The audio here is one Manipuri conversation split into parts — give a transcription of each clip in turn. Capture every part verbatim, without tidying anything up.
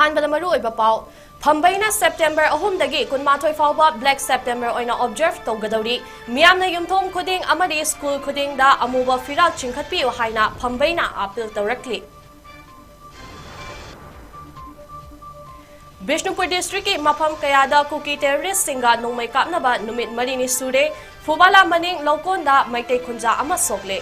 ꯑꯍꯥꯟꯕꯗ ꯃꯔꯨꯑꯣꯏꯕ ꯄꯥꯎ꯫ ꯐꯝꯕꯩꯅ ꯁꯦꯞꯇꯦꯝꯕꯔ ꯑꯍꯨꯝꯗꯒꯤ ꯀꯨꯟꯃꯥꯊꯣꯏ ꯐꯥꯎꯕ Black September ꯑꯣꯏꯅ observe ꯇꯧꯒꯗꯧꯔꯤ꯫ ꯃꯤꯌꯥꯝꯅ ꯌꯨꯝꯊꯣꯡ ꯈꯨꯗꯤꯡ ꯑꯃꯗꯤ ꯁ꯭ꯀꯨꯜ ꯈꯨꯗꯤꯡꯗ ꯑꯃꯨꯕ ꯐꯤꯔꯥꯜ ꯆꯤꯡꯈꯠꯄꯤꯌꯨ ꯍꯥꯏꯅ ꯐꯝꯕꯩꯅ appeal ꯇꯧꯔꯛꯂꯤ꯫ ꯕꯤꯁꯅꯨꯄꯨꯔ district ꯀꯤ ꯃꯐꯝ ꯀꯌꯥꯗ ꯀꯨꯀꯤ terrorist ꯁꯤꯡꯒ ꯅꯣꯡꯃꯩ ꯀꯥꯞꯅꯕ ꯅꯨꯃꯤꯠ ꯃꯔꯤꯅꯤ ꯁꯨꯔꯦ꯫ ꯐꯨꯕꯥꯂꯥ ꯃꯅꯤꯡ ꯂꯧꯀꯣꯟꯗ ꯃꯩꯇꯩ ꯈꯨꯟꯖꯥ ꯑꯃ ꯁꯣꯛꯂꯦ꯫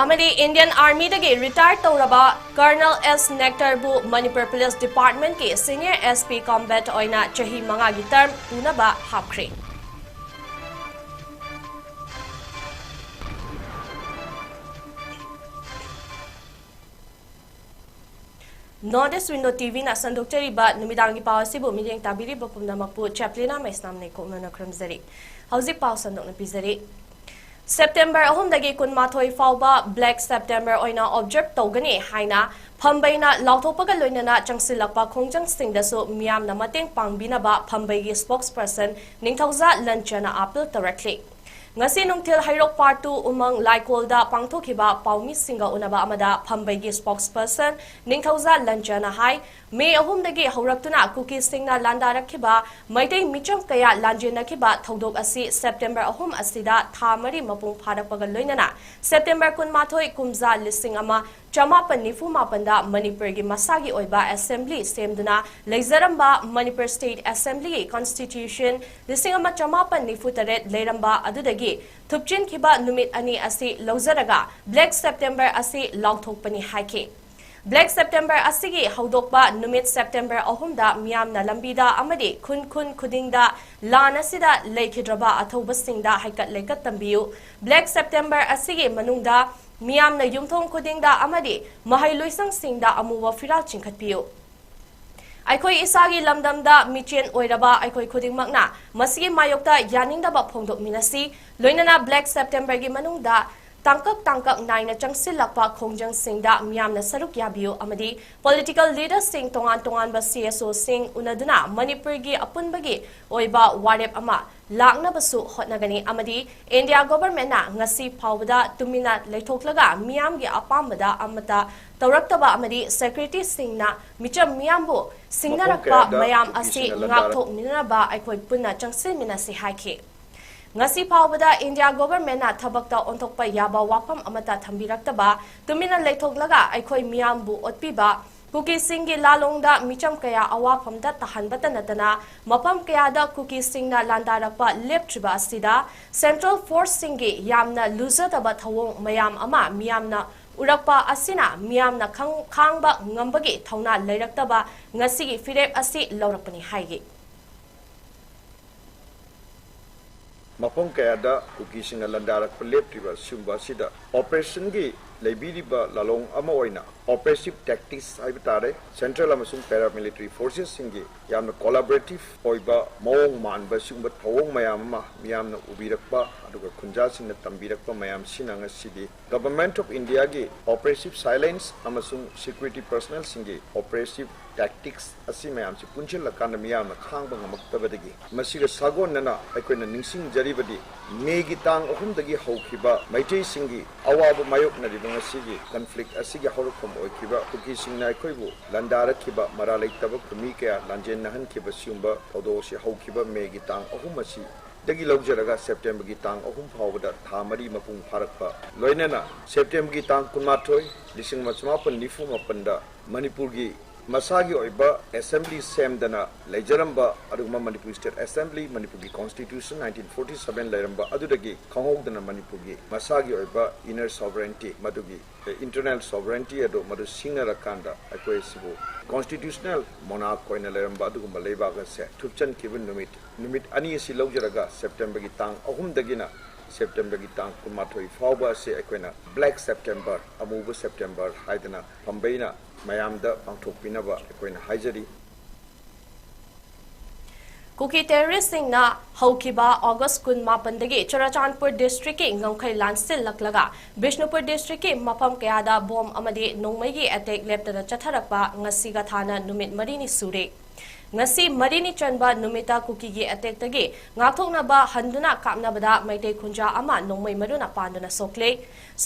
ꯑꯃꯗꯤ Indian Army ꯗꯒꯤ retire ꯇꯧꯔꯕ Colonel S ꯅꯦꯛꯇꯔꯕꯨ Manipur Police Department ꯀꯤ Senior S P Combat ꯑꯣꯏꯅ ꯆꯍꯤ ꯃꯉꯥꯒꯤ term ꯄꯨꯅꯕ ꯍꯥꯞꯈ꯭ꯔꯦ꯫ North East Window T V ꯅ ꯁꯟꯗꯣꯛꯆꯔꯤꯕ ꯅꯨꯃꯤꯗꯥꯡꯒꯤ ꯄꯥꯎ ꯑꯁꯤꯕꯨ ꯃꯤꯠꯌꯦꯡ ꯇꯥꯕꯤꯔꯤꯕ ꯄꯨꯝꯅꯃꯛꯄꯨ ꯆꯦꯄ꯭ꯂꯤꯅꯥ ꯃꯩꯁꯅꯥꯝ ꯅꯩꯀꯣꯛꯅꯅ ꯈꯨꯔꯨꯝꯖꯔꯤ꯫ ꯍꯧꯖꯤꯛ ꯄꯥꯎ ꯁꯟꯗꯣꯛꯅ ꯄꯤꯖꯔꯤ꯫ ꯁꯦꯞꯇꯦꯝꯕꯔ ꯑꯍꯨꯝꯗꯒꯤ ꯀꯨꯟꯃꯥꯊꯣꯏ ꯐꯥꯎꯕ Black September ꯑꯣꯏꯅ observe ꯇꯧꯒꯅꯤ ꯍꯥꯏꯅ ꯐꯝꯕꯩꯅ ꯂꯥꯎꯊꯣꯛꯄꯒ ꯂꯣꯏꯅꯅ ꯆꯪꯁꯤꯜꯂꯛꯄ ꯈꯣꯡꯖꯪꯁꯤꯡꯗꯁꯨ ꯃꯤꯌꯥꯝꯅ ꯃꯇꯦꯡ ꯄꯥꯡꯕꯤꯅꯕ ꯐꯝꯕꯩꯒꯤ spokesperson ꯅꯤꯡꯊꯧꯖꯥ ꯂꯟꯆꯅ appeal ꯇꯧꯔꯛꯂꯤ꯫ ꯉꯁꯤ ꯅꯨꯡꯊꯤꯜ ꯍꯩꯔꯣꯛ Part two ꯎꯃꯪ ꯂꯥꯏꯀꯣꯜꯗ ꯄꯥꯡꯊꯣꯛꯈꯤꯕ ꯄꯥꯎꯃꯤꯁꯤꯡꯒ ꯎꯅꯕ ꯑꯃꯗ ꯐꯝꯕꯩꯒꯤ spokesperson ꯅꯤꯡꯊꯧꯖꯥ ꯂꯟꯆꯅ ꯍꯥꯏ, ꯃꯦ ꯑꯍꯨꯝꯗꯒꯤ ꯍꯧꯔꯛꯇꯨꯅ ꯀꯨꯀꯤꯁꯤꯡꯅ ꯂꯥꯟꯗꯥꯔꯛꯈꯤꯕ ꯃꯩꯇꯩ ꯃꯤꯆꯝ ꯀꯌꯥ ꯂꯥꯟꯖꯦꯟꯅꯈꯤꯕ ꯊꯧꯗꯣꯛ ꯑꯁꯤ ꯁꯦꯞꯇꯦꯝꯕꯔ ꯑꯍꯨꯝ ꯑꯁꯤꯗ ꯊꯥ ꯃꯔꯤ ꯃꯄꯨꯡ ꯐꯥꯔꯛꯄꯒ ꯂꯣꯏꯅꯅ ꯁꯦꯞꯇꯦꯝꯕꯔ ꯀꯨꯟꯃꯥꯊꯣꯏ, ꯀꯨꯝꯖꯥ ꯂꯤꯁꯤꯡ ꯑꯃ ꯆꯃꯥꯄꯟ ꯅꯤꯐꯨ ꯃꯥꯄꯟꯗ ꯃꯅꯤꯄꯨꯔꯒꯤ ꯃꯁꯥꯒꯤ ꯑꯣꯏꯕ assembly ꯁꯦꯝꯗꯨꯅ ꯂꯩꯖꯔꯝꯕ ꯃꯅꯤꯄꯨꯔ state assembly ꯒꯤ constitution ꯂꯤꯁꯤꯡ ꯑꯃ ꯆꯃꯥꯄꯟ ꯅꯤꯐꯨ ꯇꯔꯦꯠ ꯂꯩꯔꯝꯕ ꯑꯗꯨꯗꯒꯤ ꯊꯨꯞꯆꯤꯟꯈꯤꯕ ꯅꯨꯃꯤꯠ ꯑꯅꯤ ꯑꯁꯤ ꯂꯧꯖꯔꯒ Black September ꯑꯁꯤ ꯂꯥꯎꯊꯣꯛꯄꯅꯤ ꯍꯥꯏꯈꯤ꯫ Black September ꯑꯁꯤꯒꯤ ꯍꯧꯗꯣꯛꯄ ꯅꯨꯃꯤꯠ ꯁꯦꯞꯇꯦꯝꯕꯔ ꯑꯍꯨꯝꯗ ꯃꯤꯌꯥꯝꯅ ꯂꯝꯕꯤꯗ ꯑꯃꯗꯤ ꯈꯨꯟ ꯈꯨꯟ ꯈꯨꯗꯤꯡꯗ ꯂꯥꯟ ꯑꯁꯤꯗ ꯂꯩꯈꯤꯗ꯭ꯔꯕ ꯑꯊꯧꯕꯁꯤꯡꯗ ꯍꯩꯀꯠ ꯂꯩꯀꯠ ꯇꯝꯕꯤꯌꯨ꯫ Black September ꯑꯁꯤꯒꯤ ꯃꯅꯨꯡꯗ ꯃꯤꯌꯥꯝꯅ ꯌꯨꯝꯊꯣꯡ ꯈꯨꯗꯤꯡꯗ ꯑꯃꯗꯤ ꯃꯍꯩ ꯂꯣꯏꯁꯪꯁꯤꯡꯗ ꯑꯃꯨꯕ ꯐꯤꯔꯥꯜ ꯆꯤꯡꯈꯠꯄꯤꯌꯨ꯫ ꯑꯩꯈꯣꯏ ꯏꯁꯥꯒꯤ ꯂꯝꯗꯝꯗ ꯃꯤꯆꯦꯟ ꯑꯣꯏꯔꯕ ꯑꯩꯈꯣꯏ ꯈꯨꯗꯤꯡꯃꯛꯅ ꯃꯁꯤꯒꯤ ꯃꯥꯌꯣꯛꯇ ꯌꯥꯅꯤꯡꯗꯕ ꯐꯣꯡꯗꯣꯛꯃꯤꯟꯅꯁꯤ꯫ ꯂꯣꯏꯅꯅ Black September ꯒꯤ ꯃꯅꯨꯡꯗ ꯇꯥꯡꯀꯛ ꯇꯥꯡꯀꯛ ꯅꯥꯏꯅ ꯆꯪꯁꯤꯜꯂꯛꯄ ꯈꯣꯡꯖꯪꯁꯤꯡꯗ ꯃꯤꯌꯥꯝꯅ ꯁꯔꯨꯛ ꯌꯥꯕꯤꯌꯨ ꯑꯃꯗꯤ political leaderꯁꯤꯡ, ꯇꯣꯉꯥꯟ ꯇꯣꯉꯥꯟꯕ CSOꯁꯤꯡ ꯎꯅꯗꯨꯅ ꯃꯅꯤꯄꯨꯔꯒꯤ ꯑꯄꯨꯟꯕꯒꯤ ꯑꯣꯏꯕ ꯋꯥꯔꯦꯞ ꯑꯃ ꯂꯥꯛꯅꯕꯁꯨ ꯍꯣꯠꯅꯒꯅꯤ ꯑꯃꯗꯤ India governmentꯅ ꯉꯁꯤ ꯐꯥꯎꯕꯗ ꯇꯨꯃꯤꯟꯅ ꯂꯩꯊꯣꯛꯂꯒ ꯃꯤꯌꯥꯝꯒꯤ ꯑꯄꯥꯝꯕꯗ ꯑꯃꯠꯇ ꯇꯧꯔꯛꯇꯕ ꯑꯃꯗꯤ securityꯁꯤꯡꯅ ꯃꯤꯆꯝ ꯃꯤꯌꯥꯝꯕꯨ ꯁꯤꯡꯅꯔꯛꯄ ꯃꯐꯝ ꯀꯌꯥꯗ ꯃꯌꯥꯝ ꯑꯁꯤ ꯀꯨꯀꯤꯁꯤꯡꯅ ꯂꯥꯟꯗꯥꯔꯛ- ꯉꯥꯛꯊꯣꯛꯃꯤꯟꯅꯅꯕ ꯑꯩꯈꯣꯏ ꯄꯨꯟꯅ ꯆꯪꯁꯤꯟꯃꯤꯟꯅꯁꯤ ꯍꯥꯏꯈꯤ꯫ ꯉꯁꯤ ꯐꯥꯎꯕꯗ India governmentꯅ ꯊꯕꯛꯇ ꯑꯣꯟꯊꯣꯛꯄ ꯌꯥꯕ ꯋꯥꯐꯝ ꯑꯃꯠꯇ ꯊꯝꯕꯤꯔꯛꯇꯕ, ꯇꯨꯃꯤꯟꯅ ꯂꯩꯊꯣꯛꯂꯒ ꯑꯩꯈꯣꯏ ꯃꯤꯌꯥꯝꯕꯨ ꯑꯣꯠꯄꯤꯕ, ꯀꯨꯀꯤꯁꯤꯡꯒꯤ ꯂꯥꯂꯣꯡꯗ ꯃꯤꯆꯝ ꯀꯌꯥ ꯑꯋꯥꯐꯝꯗ ꯇꯥꯍꯟꯕꯇ ꯅꯠꯇꯅ ꯃꯐꯝ ꯀꯌꯥꯗ ꯀꯨꯀꯤꯁꯤꯡꯅ ꯂꯥꯟꯗꯥꯔꯛꯄ ꯂꯦꯞꯇ꯭ꯔꯤꯕ ꯑꯁꯤꯗ central forceꯁꯤꯡꯒꯤ ꯌꯥꯝꯅ ꯂꯨꯖꯗꯕ ꯊꯧꯑꯣꯡ ꯃꯌꯥꯝ ꯑꯃ ꯃꯤꯌꯥꯝꯅ ꯎꯔꯛꯄ ꯑꯁꯤꯅ ꯃꯤꯌꯥꯝꯅ ꯈꯪ-, ꯈꯥꯡꯕ ꯉꯝꯕꯒꯤ ꯊꯧꯅꯥ ꯂꯩꯔꯛꯇꯕ ꯉꯁꯤꯒꯤ ꯐꯤꯔꯦꯞ ꯑꯁꯤ ꯂꯧꯔꯛꯄꯅꯤ ꯍꯥꯏꯔꯤ꯫ ꯃꯐꯝ ꯀꯌꯥꯗ ꯀꯨꯀꯤꯁꯤꯡꯅ ꯂꯥꯟꯗꯥꯔꯛꯄ ꯂꯦꯞꯇ꯭ꯔꯤꯕ ꯑꯁꯤꯒꯨꯝꯕ ꯑꯁꯤꯗ operationꯒꯤ ꯂꯩꯕꯤꯔꯤꯕ ꯂꯥꯂꯣꯡ ꯑꯃ ꯑꯣꯏꯅ oppressive tactics ꯍꯥꯏꯕ ꯇꯥꯔꯦ, central ꯑꯃꯁꯨꯡ paramilitary forcesꯁꯤꯡꯒꯤ ꯌꯥꯝꯅ collaborative ꯑꯣꯏꯕ ꯃꯑꯣꯡ ꯃꯥꯟꯕ ꯑꯁꯤꯒꯨꯝꯕ ꯊꯧꯑꯣꯡ ꯃꯌꯥꯝ ꯑꯃ ꯃꯤꯌꯥꯝꯅ ꯎꯕꯤꯔꯛꯄ ꯑꯗꯨꯒ ꯈꯨꯟꯖꯥꯁꯤꯡꯅ ꯇꯝꯕꯤꯔꯛꯄ ꯃꯌꯥꯝꯁꯤꯅ ꯉꯁꯤꯗꯤ Government of Indiaꯒꯤ oppressive silence ꯑꯃꯁꯨꯡ security personnelꯁꯤꯡꯒꯤ oppressive tactics ꯑꯁꯤ ꯃꯌꯥꯝꯁꯤ ꯄꯨꯟꯁꯤꯜꯂꯀꯥꯟꯗ ꯃꯤꯌꯥꯝꯅ ꯈꯥꯡꯕ ꯉꯝꯃꯛꯇꯕꯗꯒꯤ ꯃꯁꯤꯒ ꯁꯥꯒꯣꯟꯅꯅ ꯑꯩꯈꯣꯏꯅ ꯅꯤꯡꯁꯤꯡꯖꯔꯤꯕꯗꯤ ꯃꯦꯒꯤ ꯇꯥꯡ ꯑꯍꯨꯝꯗꯒꯤ ꯍꯧꯈꯤꯕ ꯃꯩꯇꯩꯁꯤꯡꯒꯤ ꯑꯋꯥꯕ ꯃꯥꯌꯣꯛꯅꯔꯤꯕ ꯉꯁꯤꯒꯤ conflict ꯑꯁꯤꯒꯤ ꯍꯧꯔꯛꯐꯝ ꯑꯣꯏꯈꯤꯕ ꯀꯨꯀꯤꯁꯤꯡꯅ ꯑꯩꯈꯣꯏꯕꯨ ꯂꯥꯟꯗꯥꯔꯛꯈꯤꯕ, ꯃꯔꯥ ꯂꯩꯇꯕ ꯈꯨꯃꯤ ꯀꯌꯥ ꯂꯥꯟꯖꯦꯟꯅꯍꯟꯈꯤꯕ ꯁꯤꯒꯨꯝꯕ ꯊꯧꯗꯣꯛ ꯑꯁꯤ ꯍꯧꯈꯤꯕ ꯃꯦꯒꯤ ꯇꯥꯡ ꯑꯍꯨꯝ ꯑꯁꯤꯗꯒꯤ ꯂꯧꯖꯔꯒ Septemberꯒꯤ ꯇꯥꯡ ꯑꯍꯨꯝ ꯐꯥꯎꯕꯗ ꯊꯥ ꯃꯔꯤ ꯃꯄꯨꯡ ꯐꯥꯔꯛꯄ ꯂꯣꯏꯅꯅ Septemberꯒꯤ ꯇꯥꯡ ꯀꯨꯟꯃꯥꯊꯣꯏ, ꯂꯤꯁꯤꯡ ꯑꯃ ꯆꯃꯥꯄꯟ ꯅꯤꯐꯨ ꯃꯥꯄꯟꯗ ꯃꯅꯤꯄꯨꯔꯒꯤ ꯃꯁꯥꯒꯤ ꯑꯣꯏꯕ assembly ꯁꯦꯝꯗꯅ ꯂꯩꯖꯔꯝꯕ, ꯑꯗꯨꯒꯨꯝꯕ ꯃꯅꯤꯄꯨꯔ State Assembly, ꯃꯅꯤꯄꯨꯔꯒꯤ Constitution nineteen forty seven ꯂꯩꯔꯝꯕ ꯑꯗꯨꯗꯒꯤ ꯈꯪꯍꯧꯗꯅ ꯃꯅꯤꯄꯨꯔꯒꯤ ꯃꯁꯥꯒꯤ ꯑꯣꯏꯕ inner sovereignty, ꯃꯗꯨꯒꯤ internal sovereignty ꯑꯗꯨ ꯃꯗꯨ ꯁꯤꯡꯅꯔꯀꯥꯟꯗ ꯑꯩꯈꯣꯏ ꯑꯁꯤꯕꯨ constitutional monarch ꯑꯣꯏꯅ ꯂꯩꯔꯝꯕ ꯑꯗꯨꯒꯨꯝꯕ ꯂꯩꯕꯥꯛ ꯑꯁꯦ ꯊꯨꯞꯆꯟꯈꯤꯕ ꯅꯨꯃꯤꯠ, ꯅꯨꯃꯤꯠ ꯑꯅꯤ ꯑꯁꯤ ꯂꯧꯖꯔꯒ Septemberꯒꯤ ꯇꯥꯡ ꯑꯍꯨꯝꯗꯒꯤꯅ Septemberꯒꯤ ꯇꯥꯡ ꯀꯨꯟꯃꯥꯊꯣꯏ ꯐꯥꯎꯕ ꯑꯁꯤ ꯑꯩꯈꯣꯏꯅ Black September, ꯑꯃꯨꯕ September ꯍꯥꯏꯗꯅ ꯄꯥꯝꯕꯩꯅ ꯃꯌꯥꯝꯗ ꯄꯥꯡꯊꯣꯛꯄꯤꯅꯕ ꯑꯩꯈꯣꯏꯅ ꯍꯥꯏꯖꯔꯤ꯫ ꯀꯨꯀꯤ ꯇꯦꯔꯣꯔꯤꯁꯁꯤꯡꯅ ꯍꯧꯈꯤꯕ ꯑꯣꯒꯁ ꯀꯨꯟꯃꯥꯄꯟꯗꯒꯤ ꯆꯨꯔꯥꯆꯥꯟꯄꯨꯔ ꯗꯤꯁꯇ꯭ꯔꯤꯛꯀꯤ ꯉꯝꯈꯩ ꯂꯥꯟꯁꯤꯜꯂꯛꯂꯒ ꯕꯤꯁꯅꯨꯄꯨꯔ ꯗꯤꯁꯇ꯭ꯔꯤꯛꯀꯤ ꯃꯐꯝ ꯀꯌꯥꯗ ꯕꯣꯝ ꯑꯃꯗꯤ ꯅꯣꯡꯃꯩꯒꯤ ꯑꯦꯇꯦꯛ ꯂꯦꯞꯇꯅ ꯆꯠꯊꯔꯛꯄ ꯉꯁꯤꯒ ꯊꯥꯅ ꯅꯨꯃꯤꯠ ꯃꯔꯤꯅꯤ ꯁꯨꯔꯦ꯫ ꯉꯁꯤ ꯃꯔꯤꯅꯤ ꯆꯟꯕ ꯅꯨꯃꯤꯠꯇ ꯀꯨꯀꯤꯒꯤ ꯑꯦꯇꯦꯛꯇꯒꯤ ꯉꯥꯛꯊꯣꯛꯅꯕ ꯍꯟꯗꯨꯅ ꯀꯥꯞꯅꯕꯗ ꯃꯩꯇꯩ ꯈꯨꯟꯖꯥ ꯑꯃ ꯅꯣꯡꯃꯩ ꯃꯔꯨꯅ ꯄꯥꯟꯗꯨꯅ ꯁꯣꯛꯂꯦ꯫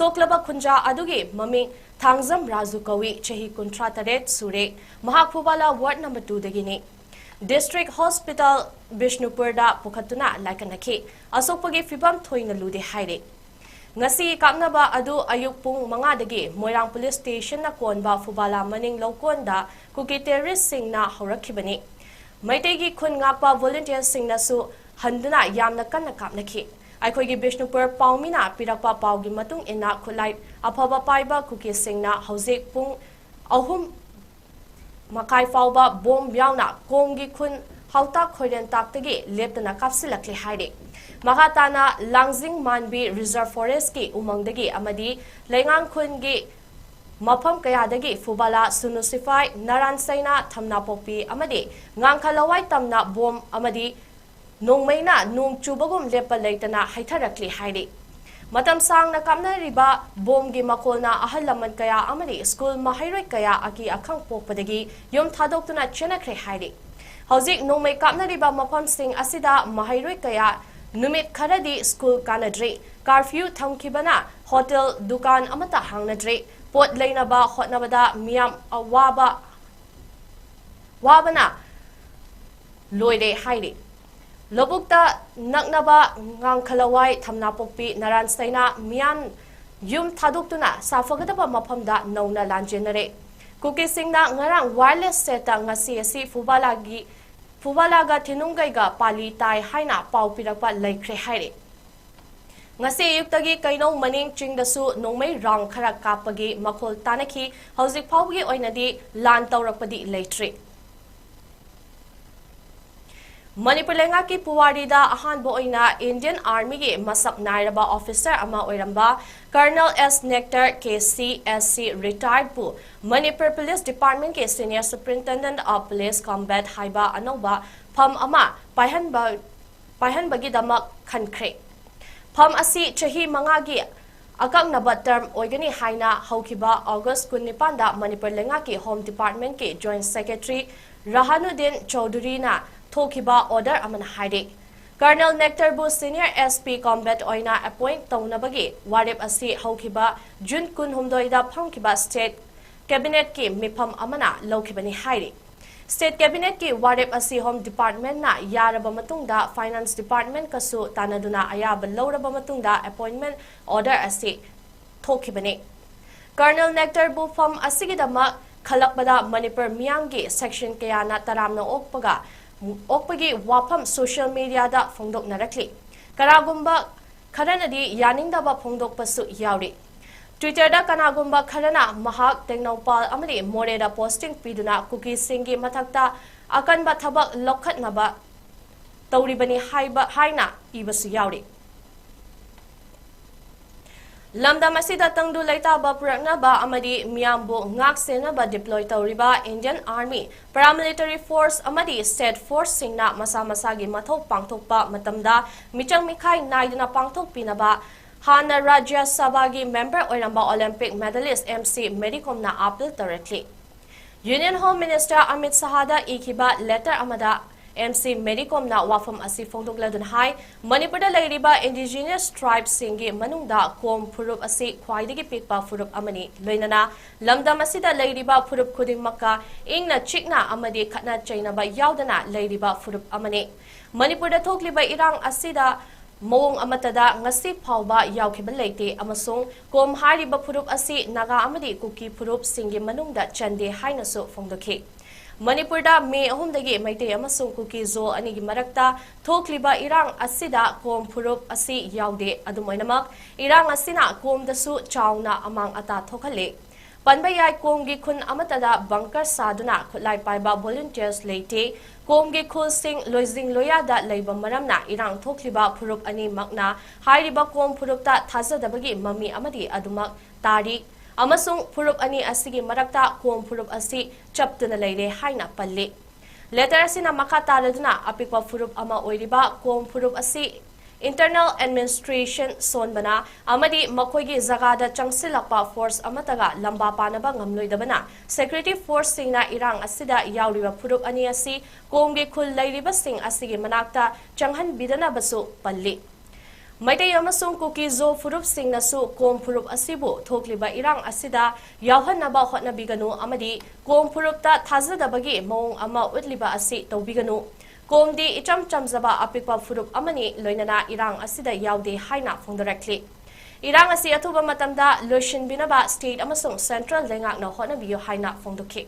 ꯁꯣꯛꯂꯕ ꯈꯨꯟꯖꯥ ꯑꯗꯨꯒꯤ ꯃꯃꯤꯡ ꯊꯥꯡꯖꯝ ꯔꯥꯖꯨ ꯀꯧꯏ, ꯆꯍꯤ ꯀꯨꯟꯊ꯭ꯔꯥ ꯇꯔꯦꯠ ꯁꯨꯔꯦ꯫ ꯃꯍꯥꯛ ꯐꯨꯕꯥꯂꯥ ꯋꯥꯔꯗ ꯅꯝꯕꯔ ꯇꯨꯗꯒꯤꯅꯤ꯫ ꯗꯤꯁꯇ꯭ꯔꯤꯛ ꯍꯣꯁꯄꯤꯇꯥꯜ ꯕꯤꯁꯅꯨꯄꯨꯔꯗ ꯄꯨꯈꯠꯇꯨꯅ ꯂꯥꯏꯀꯠꯅꯈꯤ꯫ ꯑꯁꯣꯛꯄꯒꯤ ꯐꯤꯕꯝ ꯊꯣꯏꯅ ꯂꯨꯗꯦ ꯍꯥꯏꯔꯤ꯫ ꯉꯁꯤ ꯀꯥꯞꯅꯕ ꯑꯗꯨ ꯑꯌꯨꯛ ꯄꯨꯡ ꯃꯉꯥꯗꯒꯤ ꯃꯣꯏꯔꯥꯡ ꯄꯨꯂꯤꯁ ꯁ꯭ꯇꯦꯁꯟꯅ ꯀꯣꯟꯕ ꯐꯨꯕꯥꯂꯥ ꯃꯅꯤꯡ ꯂꯧꯀꯣꯟꯗ ꯀꯨꯀꯤ ꯇꯦꯔꯣꯔꯤꯁꯁꯤꯡꯅ ꯍꯧꯔꯛꯈꯤꯕꯅꯤ꯫ ꯃꯩꯇꯩꯒꯤ ꯈꯨꯟ ꯉꯥꯛꯄ ꯚꯣꯂꯨꯟꯇꯤꯌꯔꯁꯤꯡꯅꯁꯨ ꯍꯟꯗꯨꯅ ꯌꯥꯝꯅ ꯀꯟꯅ ꯀꯥꯞꯅꯈꯤ꯫ ꯑꯩꯈꯣꯏꯒꯤ ꯕꯤꯁꯅꯨꯄꯨꯔ ꯄꯥꯎꯃꯤꯅ ꯄꯤꯔꯛꯄ ꯄꯥꯎꯒꯤ ꯃꯇꯨꯡ ꯏꯟꯅ ꯈꯨꯠꯂꯥꯏ ꯑꯐꯕ ꯄꯥꯏꯕ ꯀꯨꯀꯤꯁꯤꯡꯅ ꯍꯧꯖꯤꯛ ꯄꯨꯡ ꯑꯍꯨꯝ ꯃꯈꯥꯏ ꯐꯥꯎꯕ ꯕꯣꯝ ꯌꯥꯎꯅ ꯀꯣꯝꯒꯤ ꯈꯨꯟ ꯍꯥꯎꯇꯥꯛ ꯈꯣꯏꯔꯦꯟꯇꯥꯛꯇꯒꯤ ꯂꯦꯞꯇꯅ ꯀꯥꯞꯁꯤꯜꯂꯛꯂꯦ ꯍꯥꯏꯔꯤ꯫ ꯃꯈꯥ ꯇꯥꯅ ꯂꯥꯡꯖꯤꯡ ꯃꯥꯟꯕꯤ ꯔꯤꯖꯔꯚ ꯐꯣꯔꯦꯁ꯭ꯠꯀꯤ ꯎꯃꯪꯗꯒꯤ ꯑꯃꯗꯤ ꯂꯩꯉꯥꯡ ꯈꯨꯟꯒꯤ ꯃꯐꯝ ꯀꯌꯥꯗꯒꯤ ꯐꯨꯕꯥꯂꯥ, ꯁꯨꯅꯨ ꯁꯤꯐꯥꯏ, ꯅꯔꯥꯟ ꯁꯩꯅꯥ, ꯊꯝꯅꯥꯄꯣꯛꯄꯤ ꯑꯃꯗꯤ ꯉꯥꯡꯈ ꯂꯋꯥꯏ ꯇꯝꯅ ꯕꯣꯝ ꯑꯃꯗꯤ ꯅꯣꯡꯃꯩꯅ ꯅꯣꯡ ꯆꯨꯕꯒꯨꯝ ꯂꯦꯞꯄ ꯂꯩꯇꯅ ꯍꯩꯊꯔꯛꯂꯤ ꯍꯥꯏꯔꯤ꯫ ꯃꯇꯝ ꯁꯥꯡꯅ ꯀꯥꯞꯅꯔꯤꯕ ꯕꯣꯝꯒꯤ ꯃꯈꯣꯜꯅ ꯑꯍꯜ ꯂꯃꯟ ꯀꯌꯥ ꯑꯃꯗꯤ ꯁ꯭ꯀꯨꯜ ꯃꯍꯩꯔꯣꯏ ꯀꯌꯥ ꯑꯀꯤ ꯑꯈꯪ ꯄꯣꯛꯄꯗꯒꯤ ꯌꯨꯝ ꯊꯥꯗꯣꯛꯇꯨꯅ ꯆꯦꯟꯅꯈ꯭ꯔꯦ ꯍꯥꯏꯔꯤ꯫ ꯍꯧꯖꯤꯛ ꯅꯣꯡꯃꯩ ꯀꯥꯞꯅꯔꯤꯕ ꯃꯐꯝꯁꯤꯡ ꯑꯁꯤꯗ ꯃꯍꯩꯔꯣꯏ ꯀꯌꯥ ꯅꯨꯃꯤꯠ ꯈꯔꯗꯤ ꯁ꯭ꯀꯨꯜ ꯀꯥꯅꯗ꯭ꯔꯤ꯫ ꯀꯥꯔꯐ꯭ꯌꯨ ꯊꯝꯈꯤꯕꯅ ꯍꯣꯇꯦꯜ, ꯗꯨꯀꯥꯟ ꯑꯃꯠꯇ ꯍꯥꯡꯅꯗ꯭ꯔꯤ꯫ ꯄꯣꯠ ꯂꯩꯅꯕ ꯍꯣꯠꯅꯕꯗ ꯃꯤꯌꯥꯝ ꯑꯋꯥꯕ ꯋꯥꯕꯅ ꯂꯣꯏꯔꯦ ꯍꯥꯏꯔꯤ꯫ ꯂꯧꯕꯨꯛꯇ ꯅꯛꯅꯕ ꯉꯥꯡꯈꯂꯋꯥꯏ, ꯊꯝꯅꯥꯄꯣꯛꯄꯤ, ꯅꯔꯥꯟ ꯁꯩꯅꯥ ꯃꯤꯌꯥꯝ ꯌꯨꯝ ꯊꯥꯗꯣꯛꯇꯨꯅ ꯁꯥꯐꯒꯗꯕ ꯃꯐꯝꯗ ꯅꯧꯅ ꯂꯥꯟꯖꯦꯟꯅꯔꯦ꯫ ꯀꯨꯀꯤꯁꯤꯡꯅ ꯉꯔꯥꯡ ꯋꯥꯌꯔꯂꯦꯁ ꯁꯦꯠꯇ ꯉꯁꯤ ꯑꯁꯤ ꯐꯨꯕꯥꯂꯥꯒꯤ, ꯐꯨꯕꯥꯂꯥꯒ ꯊꯤꯅꯨꯡꯒꯩꯒ ꯄꯥꯂꯤ ꯇꯥꯏ ꯍꯥꯏꯅ ꯄꯥꯎ ꯄꯤꯔꯛꯄ ꯂꯩꯈ꯭ꯔꯦ ꯍꯥꯏꯔꯤ꯫ ꯉꯁꯤ ꯑꯌꯨꯛꯇꯒꯤ ꯀꯩꯅꯧ ꯃꯅꯤꯡ ꯆꯤꯡꯗꯁꯨ ꯅꯣꯡꯃꯩ ꯔꯥꯎꯟ ꯈꯔ ꯀꯥꯞꯄꯒꯤ ꯃꯈꯣꯜ ꯇꯥꯅꯈꯤ꯫ ꯍꯧꯖꯤꯛ ꯐꯥꯎꯕꯒꯤ ꯑꯣꯏꯅꯗꯤ ꯂꯥꯟ ꯇꯧꯔꯛꯄꯗꯤ ꯂꯩꯇ꯭ꯔꯤ꯫ ꯃꯅꯤꯄꯨꯔ ꯂꯩꯉꯥꯛꯀꯤ ꯄꯨꯋꯥꯔꯤꯗ ꯑꯍꯥꯟꯕ ꯑꯣꯏꯅ Indian Armyꯒꯤ ꯃꯁꯛ ꯅꯥꯏꯔꯕ officer ꯑꯃ ꯑꯣꯏꯔꯝꯕ Colonel S Nectar, K C S C, retiredꯄꯨ Manipur Police Departmentꯀꯤ Senior Superintendent of Police Combat ꯍꯥꯏꯕ ꯑꯅꯧꯕ ꯐꯝ ꯑꯃ ꯄꯥꯏꯍꯟꯕ, ꯄꯥꯏꯍꯟꯕꯒꯤꯗꯃꯛ ꯈꯟꯈ꯭ꯔꯦ꯫ ꯐꯝ ꯑꯁꯤ ꯆꯍꯤ ꯃꯉꯥꯒꯤ ꯑꯀꯛꯅꯕ term ꯑꯣꯏꯒꯅꯤ ꯍꯥꯏꯅ ꯍꯧꯈꯤꯕ August ꯀꯨꯟꯅꯤꯄꯥꯟꯗ ꯃꯅꯤꯄꯨꯔ ꯂꯩꯉꯥꯛꯀꯤ Home Departmentꯀꯤ Joint Secretary ꯔꯍꯥꯅꯨꯗꯤꯟ ꯆꯧꯙꯨꯔꯤꯅ ꯊꯣꯛꯈꯤꯕ order ꯑꯃꯅ ꯍꯥꯏꯔꯤ꯫ Colonel Nectarꯕꯨ Senior S P Combat ꯑꯣꯏꯅ appoint ꯇꯧꯅꯕꯒꯤ ꯋꯥꯔꯦꯞ ꯑꯁꯤ ꯍꯧꯈꯤꯕ June ꯀꯨꯟꯍꯨꯝꯗꯣꯏꯗ ꯐꯝꯈꯤꯕ State Cabinetꯀꯤ ꯃꯤꯐꯝ ꯑꯃꯅ ꯂꯧꯈꯤꯕꯅꯤ ꯍꯥꯏꯔꯤ꯫ State Cabinetꯀꯤ ꯋꯥꯔꯦꯞ ꯑꯁꯤ Home Departmentꯅ ꯌꯥꯔꯕ ꯃꯇꯨꯡꯗ Finance Departmentꯀꯁꯨ ꯇꯥꯟꯅꯗꯨꯅ ꯑꯌꯥꯕ ꯂꯧꯔꯕ ꯃꯇꯨꯡꯗ appointment order ꯑꯁꯤ ꯊꯣꯛꯈꯤꯕꯅꯤ꯫ Colonel Nectarꯕꯨ ꯐꯝ ꯑꯁꯤꯒꯤꯗꯃꯛ ꯈꯜꯂꯛꯄꯗ ꯃꯅꯤꯄꯨꯔ ꯃꯤꯌꯥꯝꯒꯤ section ꯀꯌꯥꯅ ꯇꯔꯥꯝꯅ ꯑꯣꯛꯄꯒ, ꯑꯣꯛꯄꯒꯤ ꯋꯥꯐꯝ social mediaꯗ ꯐꯣꯡꯗꯣꯛꯅꯔꯛꯂꯤ꯫ ꯀꯅꯥꯒꯨꯝꯕ ꯈꯔꯅꯗꯤ ꯌꯥꯅꯤꯡꯗꯕ ꯐꯣꯡꯗꯣꯛꯄꯁꯨ ꯌꯥꯎꯔꯤ꯫ Twitterꯗ ꯀꯅꯥꯒꯨꯝꯕ ꯈꯔꯅ ꯃꯍꯥꯛ ꯇꯦꯡꯅꯧꯄꯥꯜ ꯑꯃꯗꯤ ꯃꯣꯔꯦꯗ posting ꯄꯤꯗꯨꯅ ꯀꯨꯀꯤꯁꯤꯡꯒꯤ ꯃꯊꯛꯇ ꯑꯀꯟꯕ ꯊꯕꯛ ꯂꯧꯈꯠꯅꯕ ꯇꯧꯔꯤꯕꯅꯤ ꯍꯥꯏꯕ, ꯍꯥꯏꯅ ꯏꯕꯁꯨ ꯌꯥꯎꯔꯤ꯫ ꯂꯝꯗꯝ ꯑꯁꯤꯗ ꯇꯪꯗꯨ ꯂꯩꯇꯥꯕ ꯄꯨꯔꯛꯅꯕ ꯑꯃꯗꯤ ꯃꯤꯌꯥꯝꯕꯨ ꯉꯥꯛ ꯁꯦꯟꯅꯕ deploy ꯇꯧꯔꯤꯕ Indian Army, Paramilitary Force ꯑꯃꯗꯤ State Forceꯁꯤꯡꯅ ꯃꯁꯥ ꯃꯁꯥꯒꯤ ꯃꯊꯧ ꯄꯥꯡꯊꯣꯛꯄ ꯃꯇꯝꯗ ꯃꯤꯆꯪ ꯃꯤꯈꯥꯏ ꯅꯥꯏꯗꯅ ꯄꯥꯡꯊꯣꯛꯄꯤꯅꯕ ꯍꯥꯟꯅ ꯔꯥꯖ꯭ꯌ ꯁꯚꯥꯒꯤ member ꯑꯣꯏꯔꯝꯕ Olympic medalist M C Mary Comꯅ appeal ꯇꯧꯔꯛꯂꯤ꯫ Union Home Minister Amit ꯁꯍꯥꯗ ꯏꯈꯤꯕ letter ꯑꯃꯗ M C Mary Comꯅ ꯋꯥꯐꯝ ꯑꯁꯤ ꯐꯣꯡꯗꯣꯛꯂꯗꯨꯅ ꯍꯥꯏ, ꯃꯅꯤꯄꯨꯔꯗ ꯂꯩꯔꯤꯕ indigenous tribeꯁꯤꯡꯒꯤ ꯃꯅꯨꯡꯗ ꯀꯣꯝ ꯐꯨꯔꯨꯞ ꯑꯁꯤ ꯈ꯭ꯋꯥꯏꯗꯒꯤ ꯄꯤꯛꯄ ꯐꯨꯔꯨꯞ ꯑꯃꯅꯤ꯫ ꯂꯣꯏꯅꯅ ꯂꯝꯗꯝ ꯑꯁꯤꯗ ꯂꯩꯔꯤꯕ ꯐꯨꯔꯨꯞ ꯈꯨꯗꯤꯡꯃꯛꯀ ꯏꯪꯅ ꯆꯤꯛꯅ ꯑꯃꯗꯤ ꯈꯠꯅ ꯆꯩꯅꯕ ꯌꯥꯎꯗꯅ ꯂꯩꯔꯤꯕ ꯐꯨꯔꯨꯞ ꯑꯃꯅꯤ꯫ ꯃꯅꯤꯄꯨꯔꯗ ꯊꯣꯛꯂꯤꯕ ꯏꯔꯥꯡ ꯑꯁꯤꯗ ꯃꯑꯣꯡ ꯑꯃꯠꯇꯗ ꯉꯁꯤ ꯐꯥꯎꯕ ꯌꯥꯎꯈꯤꯕ ꯂꯩꯇꯦ ꯑꯃꯁꯨꯡ ꯀꯣꯝ ꯍꯥꯏꯔꯤꯕ ꯐꯨꯔꯨꯞ ꯑꯁꯤ ꯅꯥꯒꯥ ꯑꯃꯗꯤ ꯀꯨꯀꯤ ꯐꯨꯔꯨꯞꯁꯤꯡꯒꯤ ꯃꯅꯨꯡꯗ ꯆꯟꯗꯦ ꯍꯥꯏꯅꯁꯨ ꯐꯣꯡꯗꯣꯛꯈꯤ꯫ ꯃꯅꯤꯄꯨꯔꯗ ꯃꯦ ꯑꯍꯨꯝꯗꯒꯤ ꯃꯩꯇꯩ ꯑꯃꯁꯨꯡ ꯀꯨꯀꯤ ꯖꯣ ꯑꯅꯤꯒꯤ ꯃꯔꯛꯇ ꯊꯣꯛꯂꯤꯕ ꯏꯔꯥꯡ ꯑꯁꯤꯗ ꯀꯣꯝ ꯐꯨꯔꯨꯞ ꯑꯁꯤ ꯌꯥꯎꯗꯦ꯫ ꯑꯗꯨꯝ ꯑꯣꯏꯅꯃꯛ, ꯏꯔꯥꯡ ꯑꯁꯤꯅ ꯀꯣꯝꯗꯁꯨ ꯆꯥꯎꯅ ꯑꯃꯥꯡ ꯑꯇꯥ ꯊꯣꯛꯍꯜꯂꯦ꯫ ꯄꯟꯕ ꯌꯥꯏ, ꯀꯣꯝꯒꯤ ꯈꯨꯟ ꯑꯃꯠꯇꯗ ꯕꯪꯀꯔ ꯁꯥꯗꯨꯅ ꯈꯨꯠꯂꯥꯏ ꯄꯥꯏꯕ ꯚꯣꯂꯨꯟꯇꯤꯌꯔꯁ ꯂꯩꯇꯦ꯫ ꯀꯣꯝꯒꯤ ꯈꯨꯜꯁꯤꯡ ꯂꯣꯏꯖꯤꯡ ꯂꯣꯌꯥꯗ ꯂꯩꯕ ꯃꯔꯝꯅ ꯏꯔꯥꯡ ꯊꯣꯛꯂꯤꯕ ꯐꯨꯔꯨꯞ ꯑꯅꯤꯃꯛꯅ ꯍꯥꯏꯔꯤꯕ ꯀꯣꯝ ꯐꯨꯔꯨꯞꯇ ꯊꯥꯖꯗꯕꯒꯤ ꯃꯃꯤ ꯑꯃꯗꯤ ꯑꯗꯨꯃꯛ ꯇꯥꯔꯤ ꯑꯃꯁꯨꯡ ꯐꯨꯔꯨꯞ ꯑꯅꯤ ꯑꯁꯤꯒꯤ ꯃꯔꯛꯇ ꯀꯣꯝ ꯐꯨꯔꯨꯞ ꯑꯁꯤ ꯆꯞꯇꯨꯅ ꯂꯩꯔꯦ ꯍꯥꯏꯅ ꯄꯜꯂꯤ꯫ ꯂꯦꯇꯔ ꯑꯁꯤꯅ ꯃꯈꯥ ꯇꯥꯔꯗꯨꯅ ꯑꯄꯤꯛꯄ ꯐꯨꯔꯨꯞ ꯑꯃ ꯑꯣꯏꯔꯤꯕ ꯀꯣꯝ ꯐꯨꯔꯨꯞ ꯑꯁꯤ ꯏꯟꯇꯔꯅꯦꯜ ꯑꯦꯗꯃꯤꯅꯤꯁꯇ꯭ꯔꯦꯁꯟ ꯁꯣꯟꯕꯅ ꯑꯃꯗꯤ ꯃꯈꯣꯏꯒꯤ ꯖꯒꯥꯗ ꯆꯪꯁꯤꯜꯂꯛꯄ ꯐꯣꯔꯁ ꯑꯃꯠꯇꯒ ꯂꯝꯕꯥ ꯄꯥꯅꯕ ꯉꯝꯂꯣꯏꯗꯕꯅ ꯁꯦꯀ꯭ꯌꯨꯔꯤꯇꯤ ꯐꯣꯔꯁꯁꯤꯡꯅ ꯏꯔꯥꯡ ꯑꯁꯤꯗ ꯌꯥꯎꯔꯤꯕ ꯐꯨꯔꯨꯞ ꯑꯅꯤ ꯑꯁꯤ ꯀꯣꯝꯒꯤ ꯈꯨꯜ ꯂꯩꯔꯤꯕꯁꯤꯡ ꯑꯁꯤꯒꯤ ꯃꯅꯥꯛꯇ ꯆꯪꯍꯟꯕꯤꯗꯅꯕꯁꯨ ꯄꯜꯂꯤ꯫ ꯃꯩꯇꯩ ꯑꯃꯁꯨꯡ ꯀꯨꯀꯤ ꯖꯣ ꯐꯨꯔꯨꯞꯁꯤꯡꯅꯁꯨ ꯀꯣꯝ ꯐꯨꯔꯨꯞ ꯑꯁꯤꯕꯨ ꯊꯣꯛꯂꯤꯕ ꯏꯔꯥꯡ ꯑꯁꯤꯗ ꯌꯥꯎꯍꯟꯅꯕ ꯍꯣꯠꯅꯕꯤꯒꯅꯨ ꯑꯃꯗꯤ ꯀꯣꯝ ꯐꯨꯔꯨꯞꯇ ꯊꯥꯖꯗꯕꯒꯤ ꯃꯑꯣꯡ ꯑꯃ ꯎꯠꯂꯤꯕ ꯑꯁꯤ ꯇꯧꯕꯤꯒꯅꯨ꯫ ꯀꯣꯝꯗꯤ ꯏꯆꯝ ꯆꯝꯖꯕ ꯑꯄꯤꯛꯄ ꯐꯨꯔꯨꯞ ꯑꯃꯅꯤ, ꯂꯣꯏꯅꯅ ꯏꯔꯥꯡ ꯑꯁꯤꯗ ꯌꯥꯎꯗꯦ ꯍꯥꯏꯅ ꯐꯣꯡꯗꯣꯔꯛꯂꯤ꯫ ꯏꯔꯥꯡ ꯑꯁꯤ ꯑꯊꯨꯕ ꯃꯇꯝꯗ ꯂꯣꯏꯁꯤꯟꯕꯤꯅꯕ ꯁ꯭ꯇꯦꯠ ꯑꯃꯁꯨꯡ ꯁꯦꯟꯇ꯭ꯔꯦꯜ ꯂꯩꯉꯥꯛꯅ ꯍꯣꯠꯅꯕꯤꯌꯨ ꯍꯥꯏꯅ ꯐꯣꯡꯗꯣꯛꯈꯤ꯫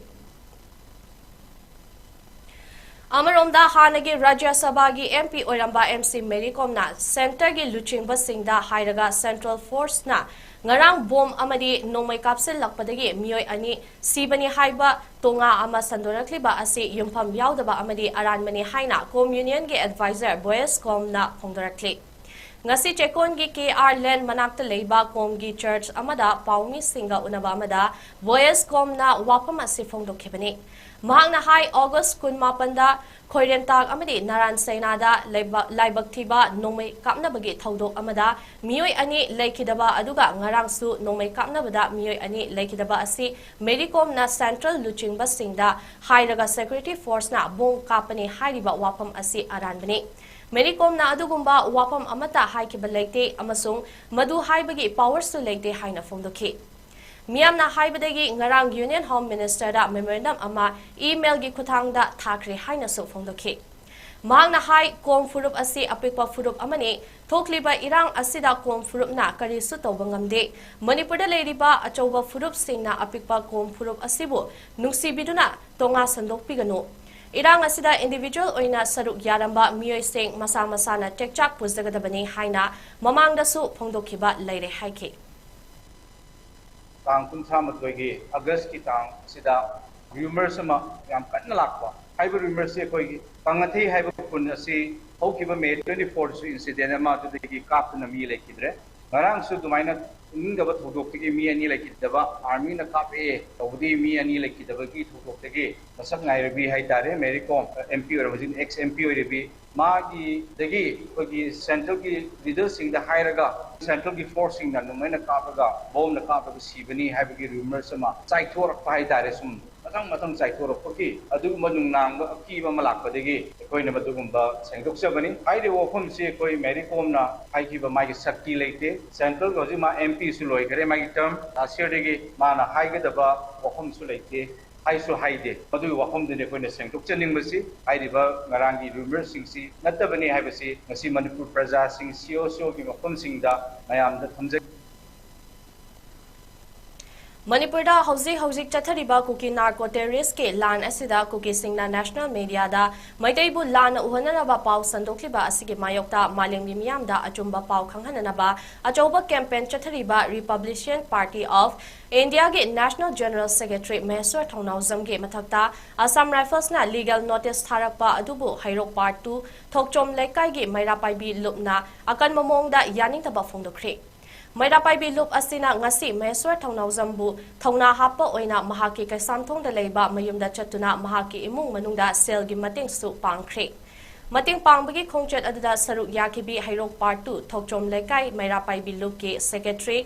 ꯑꯃꯔꯣꯝꯗ, ꯍꯥꯟꯅꯒꯤ ꯔꯥꯖ꯭ꯌ ꯁꯚꯥꯒꯤ ꯑꯦꯝ ꯄꯤ ꯑꯣꯏꯔꯝꯕ ꯑꯦꯝ ꯁꯤ ꯃꯦꯔꯤ ꯀꯣꯝꯅ ꯁꯦꯟꯇꯔꯒꯤ ꯂꯨꯆꯤꯡꯕꯁꯤꯡꯗ ꯍꯥꯏꯔꯒ ꯁꯦꯟꯇ꯭ꯔꯦꯜ ꯐꯣꯔꯁꯅ ꯉꯔꯥꯡ ꯕꯣꯝ ꯑꯃꯗꯤ ꯅꯣꯡꯃꯩ ꯀꯥꯞꯁꯤꯜꯂꯛꯄꯗꯒꯤ ꯃꯤꯑꯣꯏ ꯑꯅꯤ ꯁꯤꯕꯅꯤ ꯍꯥꯏꯕ ꯇꯣꯉꯥ ꯑꯃ ꯁꯟꯗꯣꯔꯛꯂꯤꯕ ꯑꯁꯤ ꯌꯨꯝꯐꯝ ꯌꯥꯎꯗꯕ ꯑꯃꯗꯤ ꯑꯔꯥꯟꯕꯅꯤ ꯍꯥꯏꯅ ꯀꯣꯝ ꯌꯨꯅꯤꯌꯟꯒꯤ ꯑꯦꯗꯚꯥꯏꯖꯔ ꯕꯣꯌꯦꯁ ꯀꯣꯝꯅ ꯐꯣꯡꯗꯣꯔꯛꯂꯤ꯫ ꯉꯁꯤ ꯆꯦꯛꯀꯣꯟꯒꯤ ꯀꯦ ꯑꯥꯔ ꯂꯦꯟ ꯃꯅꯥꯛꯇ ꯂꯩꯕ ꯀꯣꯝꯒꯤ ꯆꯔꯆ ꯑꯃꯗ ꯄꯥꯎꯃꯤꯁꯤꯡꯒ ꯎꯅꯕ ꯑꯃꯗ ꯕꯣꯌꯦꯁ ꯀꯣꯝꯅ ꯋꯥꯐꯝ ꯑꯁꯤ ꯐꯣꯡꯗꯣꯛꯈꯤꯕꯅꯤ꯫ ꯃꯍꯥꯛꯅ ꯍꯥꯏ, ꯑꯣꯒꯁ ꯀꯨꯟꯃꯥꯄꯟꯗ ꯈꯣꯏꯔꯦꯟꯇꯥꯛ ꯑꯃꯗꯤ ꯅꯔꯥꯟ ꯁꯩꯅꯥꯗ ꯂꯩꯕ-, ꯂꯥꯏꯕꯛ ꯊꯤꯕ ꯅꯣꯡꯃꯩ ꯀꯥꯞꯅꯕꯒꯤ ꯊꯧꯗꯣꯛ ꯑꯃꯗ ꯃꯤꯑꯣꯏ ꯑꯅꯤ ꯂꯩꯈꯤꯗꯕ ꯑꯗꯨꯒ ꯉꯔꯥꯡꯁꯨ ꯅꯣꯡꯃꯩ ꯀꯥꯞꯅꯕꯗ ꯃꯤꯑꯣꯏ ꯑꯅꯤ ꯂꯩꯈꯤꯗꯕ ꯑꯁꯤ ꯃꯦꯔꯤ ꯀꯣꯝꯅ ꯁꯦꯟꯇ꯭ꯔꯦꯜ ꯂꯨꯆꯤꯡꯕꯁꯤꯡꯗ ꯍꯥꯏꯔꯒ ꯁꯦꯀ꯭ꯌꯨꯔꯤꯇꯤ ꯐꯣꯔꯁꯅ ꯕꯣꯝ ꯀꯥꯞꯄꯅꯤ ꯍꯥꯏꯔꯤꯕ ꯋꯥꯐꯝ ꯑꯁꯤ ꯑꯔꯥꯟꯕꯅꯤ꯫ ꯃꯦꯔꯤ ꯀꯣꯝꯅ ꯑꯗꯨꯒꯨꯝꯕ ꯋꯥꯐꯝ ꯑꯃꯠꯇ ꯍꯥꯏꯈꯤꯕ ꯂꯩꯇꯦ ꯑꯃꯁꯨꯡ ꯃꯗꯨ ꯍꯥꯏꯕꯒꯤ ꯄꯥꯋꯔꯁꯨ ꯂꯩꯇꯦ ꯍꯥꯏꯅ ꯐꯣꯡꯗꯣꯛꯈꯤ꯫ ꯃꯤꯌꯥꯝꯅ ꯍꯥꯏꯕꯗꯒꯤ ꯉꯔꯥꯡ ꯌꯨꯅꯤꯌꯟ ꯍꯣꯝ ꯃꯤꯅꯤꯁꯇꯔꯗ ꯃꯦꯃꯣꯔꯦꯟꯗꯝ ꯑꯃ ꯏꯃꯦꯜꯒꯤ ꯈꯨꯠꯊꯥꯡꯗ ꯊꯥꯈ꯭ꯔꯦ ꯍꯥꯏꯅꯁꯨ ꯐꯣꯡꯗꯣꯛꯈꯤ꯫ ꯃꯍꯥꯛꯅ ꯍꯥꯏ, ꯀꯣꯝ ꯐꯨꯔꯨꯞ ꯑꯁꯤ ꯑꯄꯤꯛꯄ ꯐꯨꯔꯨꯞ ꯑꯃꯅꯤ, ꯊꯣꯛꯂꯤꯕ ꯏꯔꯥꯡ ꯑꯁꯤꯗ ꯀꯣꯝ ꯐꯨꯔꯨꯞꯅ ꯀꯔꯤꯁꯨ ꯇꯧꯕ ꯉꯝꯗꯦ꯫ ꯃꯅꯤꯄꯨꯔꯗ ꯂꯩꯔꯤꯕ ꯑꯆꯧꯕ ꯐꯨꯔꯨꯞꯁꯤꯡꯅ ꯑꯄꯤꯛꯄ ꯀꯣꯝ ꯐꯨꯔꯨꯞ ꯑꯁꯤꯕꯨ ꯅꯨꯡꯁꯤꯕꯤꯗꯨꯅ ꯇꯣꯉꯥꯟ ꯁꯟꯗꯣꯛꯄꯤꯒꯅꯨ꯫ ꯏꯔꯥꯡ ꯑꯁꯤꯗ ꯏꯟꯗꯤꯚꯤꯖꯨꯋꯦꯜ ꯑꯣꯏꯅ ꯁꯔꯨꯛ ꯌꯥꯔꯝꯕ ꯃꯤꯑꯣꯏꯁꯤꯡ ꯃꯁꯥ ꯃꯁꯥꯅ ꯆꯦꯛꯆꯥꯛ ꯄꯨꯖꯒꯗꯕꯅꯤ ꯍꯥꯏꯅ ꯃꯃꯥꯡꯗꯁꯨ ꯐꯣꯡꯗꯣꯛꯈꯤꯕ ꯂꯩꯔꯦ ꯍꯥꯏꯈꯤ꯫ ꯇꯥꯡ ꯀꯨꯟꯊ꯭ꯔꯥ ꯃꯥꯊꯣꯏꯒꯤ ꯑꯥꯒꯁꯀꯤ ꯇꯥꯡ ꯑꯁꯤꯗ ꯔꯤꯌꯨꯃꯔꯁ ꯑꯃ ꯌꯥꯝ ꯀꯟꯅ ꯂꯥꯛꯄ꯫ ꯍꯥꯏꯕ ꯔꯤꯌꯨꯃꯔꯁꯤ ꯑꯩꯈꯣꯏꯒꯤ ꯀꯪꯉꯊꯩ ꯍꯥꯏꯕ ꯈꯨꯟ ꯑꯁꯤ ꯍꯧꯈꯤꯕ ꯃꯦ ꯇ꯭ꯋꯦꯟꯇꯤ ꯐꯣꯔꯗꯁꯨ ꯏꯟꯁꯤꯗꯦꯟ ꯑꯃ ꯑꯗꯨꯗꯒꯤ ꯀꯥꯞꯇꯨꯅ ꯃꯤ ꯂꯩꯈꯤꯗ꯭ꯔꯦ꯫ ꯉꯔꯥꯡꯁꯨ ꯑꯗꯨꯃꯥꯏꯅ ꯈꯪꯅꯤꯡꯗꯕ ꯊꯧꯗꯣꯛꯇꯒꯤ ꯃꯤ ꯑꯅꯤ ꯂꯩꯈꯤꯗꯕ, ꯑꯥꯔꯃꯤꯅ ꯀꯥꯞꯂꯛꯑꯦ ꯇꯧꯕꯗꯒꯤ ꯃꯤ ꯑꯅꯤ ꯂꯩꯈꯤꯗꯕꯒꯤ ꯊꯧꯗꯣꯛꯇꯒꯤ ꯃꯁꯛ ꯅꯥꯏꯔꯕꯤ ꯍꯥꯏꯇꯥꯔꯦ, ꯃꯦꯔꯤ ꯀꯣꯝ, ꯑꯦꯝ ꯄꯤ ꯑꯣꯏꯔꯕ, ꯍꯧꯖꯤꯛ ꯑꯦꯛꯁ ꯑꯦꯝ ꯄꯤ ꯑꯣꯏꯔꯕꯤ, ꯃꯥꯒꯤꯗꯒꯤ ꯑꯩꯈꯣꯏꯒꯤ ꯁꯦꯟꯇ꯭ꯔꯦꯜꯒꯤ ꯂꯤꯗꯔꯁꯤꯡꯗ ꯍꯥꯏꯔꯒ ꯁꯦꯟꯇ꯭ꯔꯦꯜꯒꯤ ꯐꯣꯔꯁꯁꯤꯡꯅ ꯅꯣꯡꯃꯩꯅ ꯀꯥꯞꯂꯒ, ꯕꯣꯝꯅ ꯀꯥꯞꯂꯒ ꯁꯤꯕꯅꯤ ꯍꯥꯏꯕꯒꯤ ꯔꯤꯌꯨꯃꯔꯁ ꯑꯃ ꯆꯥꯏꯊꯣꯔꯛꯄ ꯍꯥꯏꯇꯥꯔꯦ꯫ ꯁꯨꯝ ꯃꯊꯪ ꯃꯊꯪ ꯆꯥꯏꯊꯣꯔꯛꯄꯒꯤ ꯑꯗꯨꯒꯨꯝꯕ ꯅꯨꯡꯅꯥꯡꯕ ꯑꯀꯤꯕ ꯑꯃ ꯂꯥꯛꯄꯗꯒꯤ ꯑꯩꯈꯣꯏꯅ ꯃꯗꯨꯒꯨꯝꯕ ꯁꯦꯡꯗꯣꯛꯆꯕꯅꯤ꯫ ꯍꯥꯏꯔꯤꯕ ꯋꯥꯐꯝꯁꯤ ꯑꯩꯈꯣꯏ ꯃꯦꯔꯤ ꯀꯣꯝꯅ ꯍꯥꯏꯈꯤꯕ ꯃꯥꯒꯤ ꯁꯛꯇꯤ ꯂꯩꯇꯦ꯫ ꯁꯦꯟꯇ꯭ꯔꯦꯜꯒꯤ ꯍꯧꯖꯤꯛ ꯃꯥ ꯑꯦꯝ ꯄꯤꯁꯨ ꯂꯣꯏꯈꯔꯦ, ꯃꯥꯒꯤ ꯇꯔꯝ ꯂꯥꯁ ꯌꯔꯗꯒꯤ ꯃꯥꯅ ꯍꯥꯏꯒꯗꯕ ꯋꯥꯐꯝꯁꯨ ꯂꯩꯇꯦ, ꯍꯥꯏꯁꯨ ꯍꯥꯏꯗꯦ꯫ ꯃꯗꯨꯒꯤ ꯋꯥꯐꯝꯗꯨꯅꯤ ꯑꯩꯈꯣꯏꯅ ꯁꯦꯡꯗꯣꯛꯆꯅꯤꯡꯕꯁꯤ꯫ ꯍꯥꯏꯔꯤꯕ ꯉꯔꯥꯡꯒꯤ ꯔꯤꯌꯨꯃꯔꯁꯤꯡꯁꯤ ꯅꯠꯇꯕꯅꯤ ꯍꯥꯏꯕꯁꯤ ꯉꯁꯤ ꯃꯅꯤꯄꯨꯔ ꯄ꯭ꯔꯖꯥꯁꯤꯡ, ꯁꯤ ꯑꯣ ꯁꯤ ꯑꯣꯒꯤ ꯃꯐꯝꯁꯤꯡꯗ ꯃꯌꯥꯝꯗ ꯊꯝꯖꯒꯦ꯫ ꯃꯅꯤꯄꯨꯔꯗ ꯍꯧꯖꯤꯛ ꯍꯧꯖꯤꯛ ꯆꯠꯊꯔꯤꯕ ꯀꯨꯀꯤ ꯅꯥꯔꯀꯣ ꯇꯦꯔꯣꯔꯤꯁꯀꯤ ꯂꯥꯟ ꯑꯁꯤꯗ ꯀꯨꯀꯤꯁꯤꯡꯅ ꯅꯦꯁꯅꯦꯜ ꯃꯤꯗꯤꯌꯥꯗ ꯃꯩꯇꯩꯕꯨ ꯂꯥꯟꯅ ꯎꯍꯟꯅꯅꯕ ꯄꯥꯎ ꯁꯟꯗꯣꯛꯂꯤꯕ ꯑꯁꯤꯒꯤ ꯃꯥꯌꯣꯛꯇ ꯃꯥꯂꯦꯝꯒꯤ ꯃꯤꯌꯥꯝꯗ ꯑꯆꯨꯝꯕ ꯄꯥꯎ ꯈꯪꯍꯟꯅꯅꯕ ꯑꯆꯧꯕ ꯀꯦꯝꯄꯦꯟ ꯆꯠꯊꯔꯤꯕ ꯔꯤꯄꯕ꯭ꯂꯤꯁꯤꯌꯟ ꯄꯥꯔꯇꯤ ꯑꯣꯐ ꯏꯟꯗꯤꯌꯥꯒꯤ ꯅꯦꯁꯅꯦꯜ ꯖꯦꯅꯔꯦꯜ ꯁꯦꯀ꯭ꯔꯦꯇꯔꯤ ꯃꯍꯦꯁ꯭ꯋꯔ ꯊꯧꯅꯥꯎꯖꯝꯒꯤ ꯃꯊꯛꯇ ꯑꯁꯥꯝ ꯔꯥꯏꯐꯜꯁꯅ ꯂꯤꯒꯦꯜ ꯅꯣꯇꯤꯁ ꯊꯥꯔꯛꯄ ꯑꯗꯨꯕꯨ ꯍꯩꯔꯣꯛ ꯄꯥꯔꯠ ꯇꯨ ꯊꯣꯛꯆꯣꯝ ꯂꯩꯀꯥꯏꯒꯤ ꯃꯩꯔꯥ ꯄꯥꯏꯕꯤ ꯂꯨꯞꯅ ꯑꯀꯟꯕ ꯃꯑꯣꯡꯗ ꯌꯥꯅꯤꯡꯗꯕ ꯐꯣꯡꯗꯣꯛꯈ꯭ꯔꯦ꯫ ꯃꯩꯔꯥ ꯄꯥꯏꯕꯤ ꯂꯨꯞ ꯑꯁꯤꯅ ꯉꯁꯤ ꯃꯍꯦꯁ꯭ꯋꯔ ꯊꯧꯅꯥꯎꯖꯝꯕꯨ ꯊꯧꯅꯥ ꯍꯥꯞꯄ ꯑꯣꯏꯅ ꯃꯍꯥꯛꯀꯤ ꯀꯩꯁꯥꯝꯊꯣꯡꯗ ꯂꯩꯕ ꯃꯌꯨꯝꯗ ꯆꯠꯇꯨꯅ ꯃꯍꯥꯛꯀꯤ ꯏꯃꯨꯡ ꯃꯅꯨꯡꯗ ꯁꯦꯜꯒꯤ ꯃꯇꯦꯡꯁꯨ ꯄꯥꯡꯈ꯭ꯔꯦ꯫ ꯃꯇꯦꯡ ꯄꯥꯡꯕꯒꯤ ꯈꯣꯡꯆꯠ ꯑꯗꯨꯗ ꯁꯔꯨꯛ ꯌꯥꯈꯤꯕꯤ ꯍꯩꯔꯣꯛ ꯄꯥꯔꯠ ꯇꯨ ꯊꯣꯛꯆꯣꯝ ꯂꯩꯀꯥꯏ ꯃꯩꯔꯥ ꯄꯥꯏꯕꯤ ꯂꯨꯞꯀꯤ ꯁꯦꯀ꯭ꯔꯦꯇꯔꯤ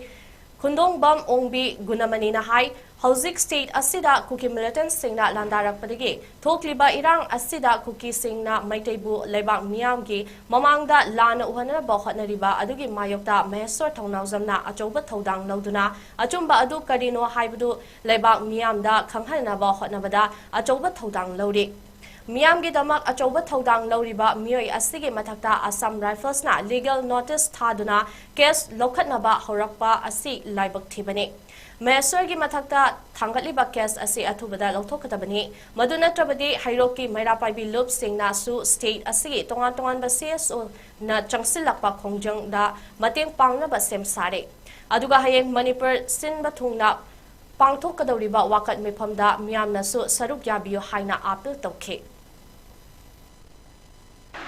ꯈꯨꯟꯗꯣꯡꯕꯝ ꯑꯣꯡꯕꯤ ꯒꯨꯅꯃꯅꯤꯅ ꯍꯥꯏ, ꯍꯧꯖꯤꯛ ꯁ꯭ꯇꯦꯠ ꯑꯁꯤꯗ ꯀꯨꯀꯤ ꯃꯤꯂꯤꯇꯦꯟꯠꯁꯤꯡꯅ ꯂꯥꯟꯗꯥꯔꯛꯄꯗꯒꯤ ꯊꯣꯛꯂꯤꯕ ꯏꯔꯥꯡ ꯑꯁꯤꯗ ꯀꯨꯀꯤꯁꯤꯡꯅ ꯃꯩꯇꯩꯕꯨ ꯂꯩꯕꯥꯛ ꯃꯤꯌꯥꯝꯒꯤ ꯃꯃꯥꯡꯗ ꯂꯥꯟꯅ ꯎꯍꯟꯅꯕ ꯍꯣꯠꯅꯔꯤꯕ ꯑꯗꯨꯒꯤ ꯃꯥꯌꯣꯛꯇ ꯃꯍꯦꯁ꯭ꯋꯔ ꯊꯧꯅꯥꯎꯖꯝꯅ ꯑꯆꯧꯕ ꯊꯧꯗꯥꯡ ꯂꯧꯗꯨꯅ ꯑꯆꯨꯝꯕ ꯑꯗꯨ ꯀꯔꯤꯅꯣ ꯍꯥꯏꯕꯗꯨ ꯂꯩꯕꯥꯛ ꯃꯤꯌꯥꯝꯗ ꯈꯪꯍꯟꯅꯕ ꯍꯣꯠꯅꯕꯗ ꯑꯆꯧꯕ ꯊꯧꯗꯥꯡ ꯂꯧꯔꯤ꯫ ꯃꯤꯌꯥꯝꯒꯤꯗꯃꯛ ꯑꯆꯧꯕ ꯊꯧꯗꯥꯡ ꯂꯧꯔꯤꯕ ꯃꯤꯑꯣꯏ ꯑꯁꯤꯒꯤ ꯃꯊꯛꯇ ꯑꯁꯥꯝ ꯔꯥꯏꯐꯜꯁꯅ ꯂꯤꯒꯦꯜ ꯅꯣꯇꯤꯁ ꯊꯥꯗꯨꯅ ꯀꯦꯁ ꯂꯧꯈꯠꯅꯕ ꯍꯧꯔꯛꯄ ꯑꯁꯤ ꯂꯥꯏꯕꯛ ꯊꯤꯕꯅꯤ꯫ ꯃꯍꯦꯁ꯭ꯋꯔꯒꯤ ꯃꯊꯛꯇ ꯊꯥꯡꯒꯠꯂꯤꯕ ꯀꯦꯁ ꯑꯁꯤ ꯑꯊꯨꯕꯗ ꯂꯧꯊꯣꯛꯀꯗꯕꯅꯤ꯫ ꯃꯗꯨ ꯅꯠꯇ꯭ꯔꯕꯗꯤ ꯍꯩꯔꯣꯛꯀꯤ ꯃꯩꯔꯥ ꯄꯥꯏꯕꯤ ꯂꯨꯞꯁꯤꯡꯅꯁꯨ ꯁ꯭ꯇꯦꯠ ꯑꯁꯤꯒꯤ ꯇꯣꯉꯥꯟ ꯇꯣꯉꯥꯟꯕ ꯁꯤ ꯑꯦꯁ ꯑꯣꯅ ꯆꯪꯁꯤꯜꯂꯛꯄ ꯈꯣꯡꯖꯪꯗ ꯃꯇꯦꯡ ꯄꯥꯡꯅꯕ ꯁꯦꯝ ꯁꯥꯔꯦ꯫ ꯑꯗꯨꯒ ꯍꯌꯦꯡ ꯃꯅꯤꯄꯨꯔ ꯁꯤꯟꯕ ꯊꯨꯡꯅ ꯄꯥꯡꯊꯣꯛꯀꯗꯧꯔꯤꯕ ꯋꯥꯀꯠ ꯃꯤꯐꯝꯗ ꯃꯤꯌꯥꯝꯅꯁꯨ ꯁꯔꯨꯛ ꯌꯥꯕꯤꯌꯨ ꯍꯥꯏꯅ ꯑꯥꯄꯤꯜ ꯇꯧꯈꯤ꯫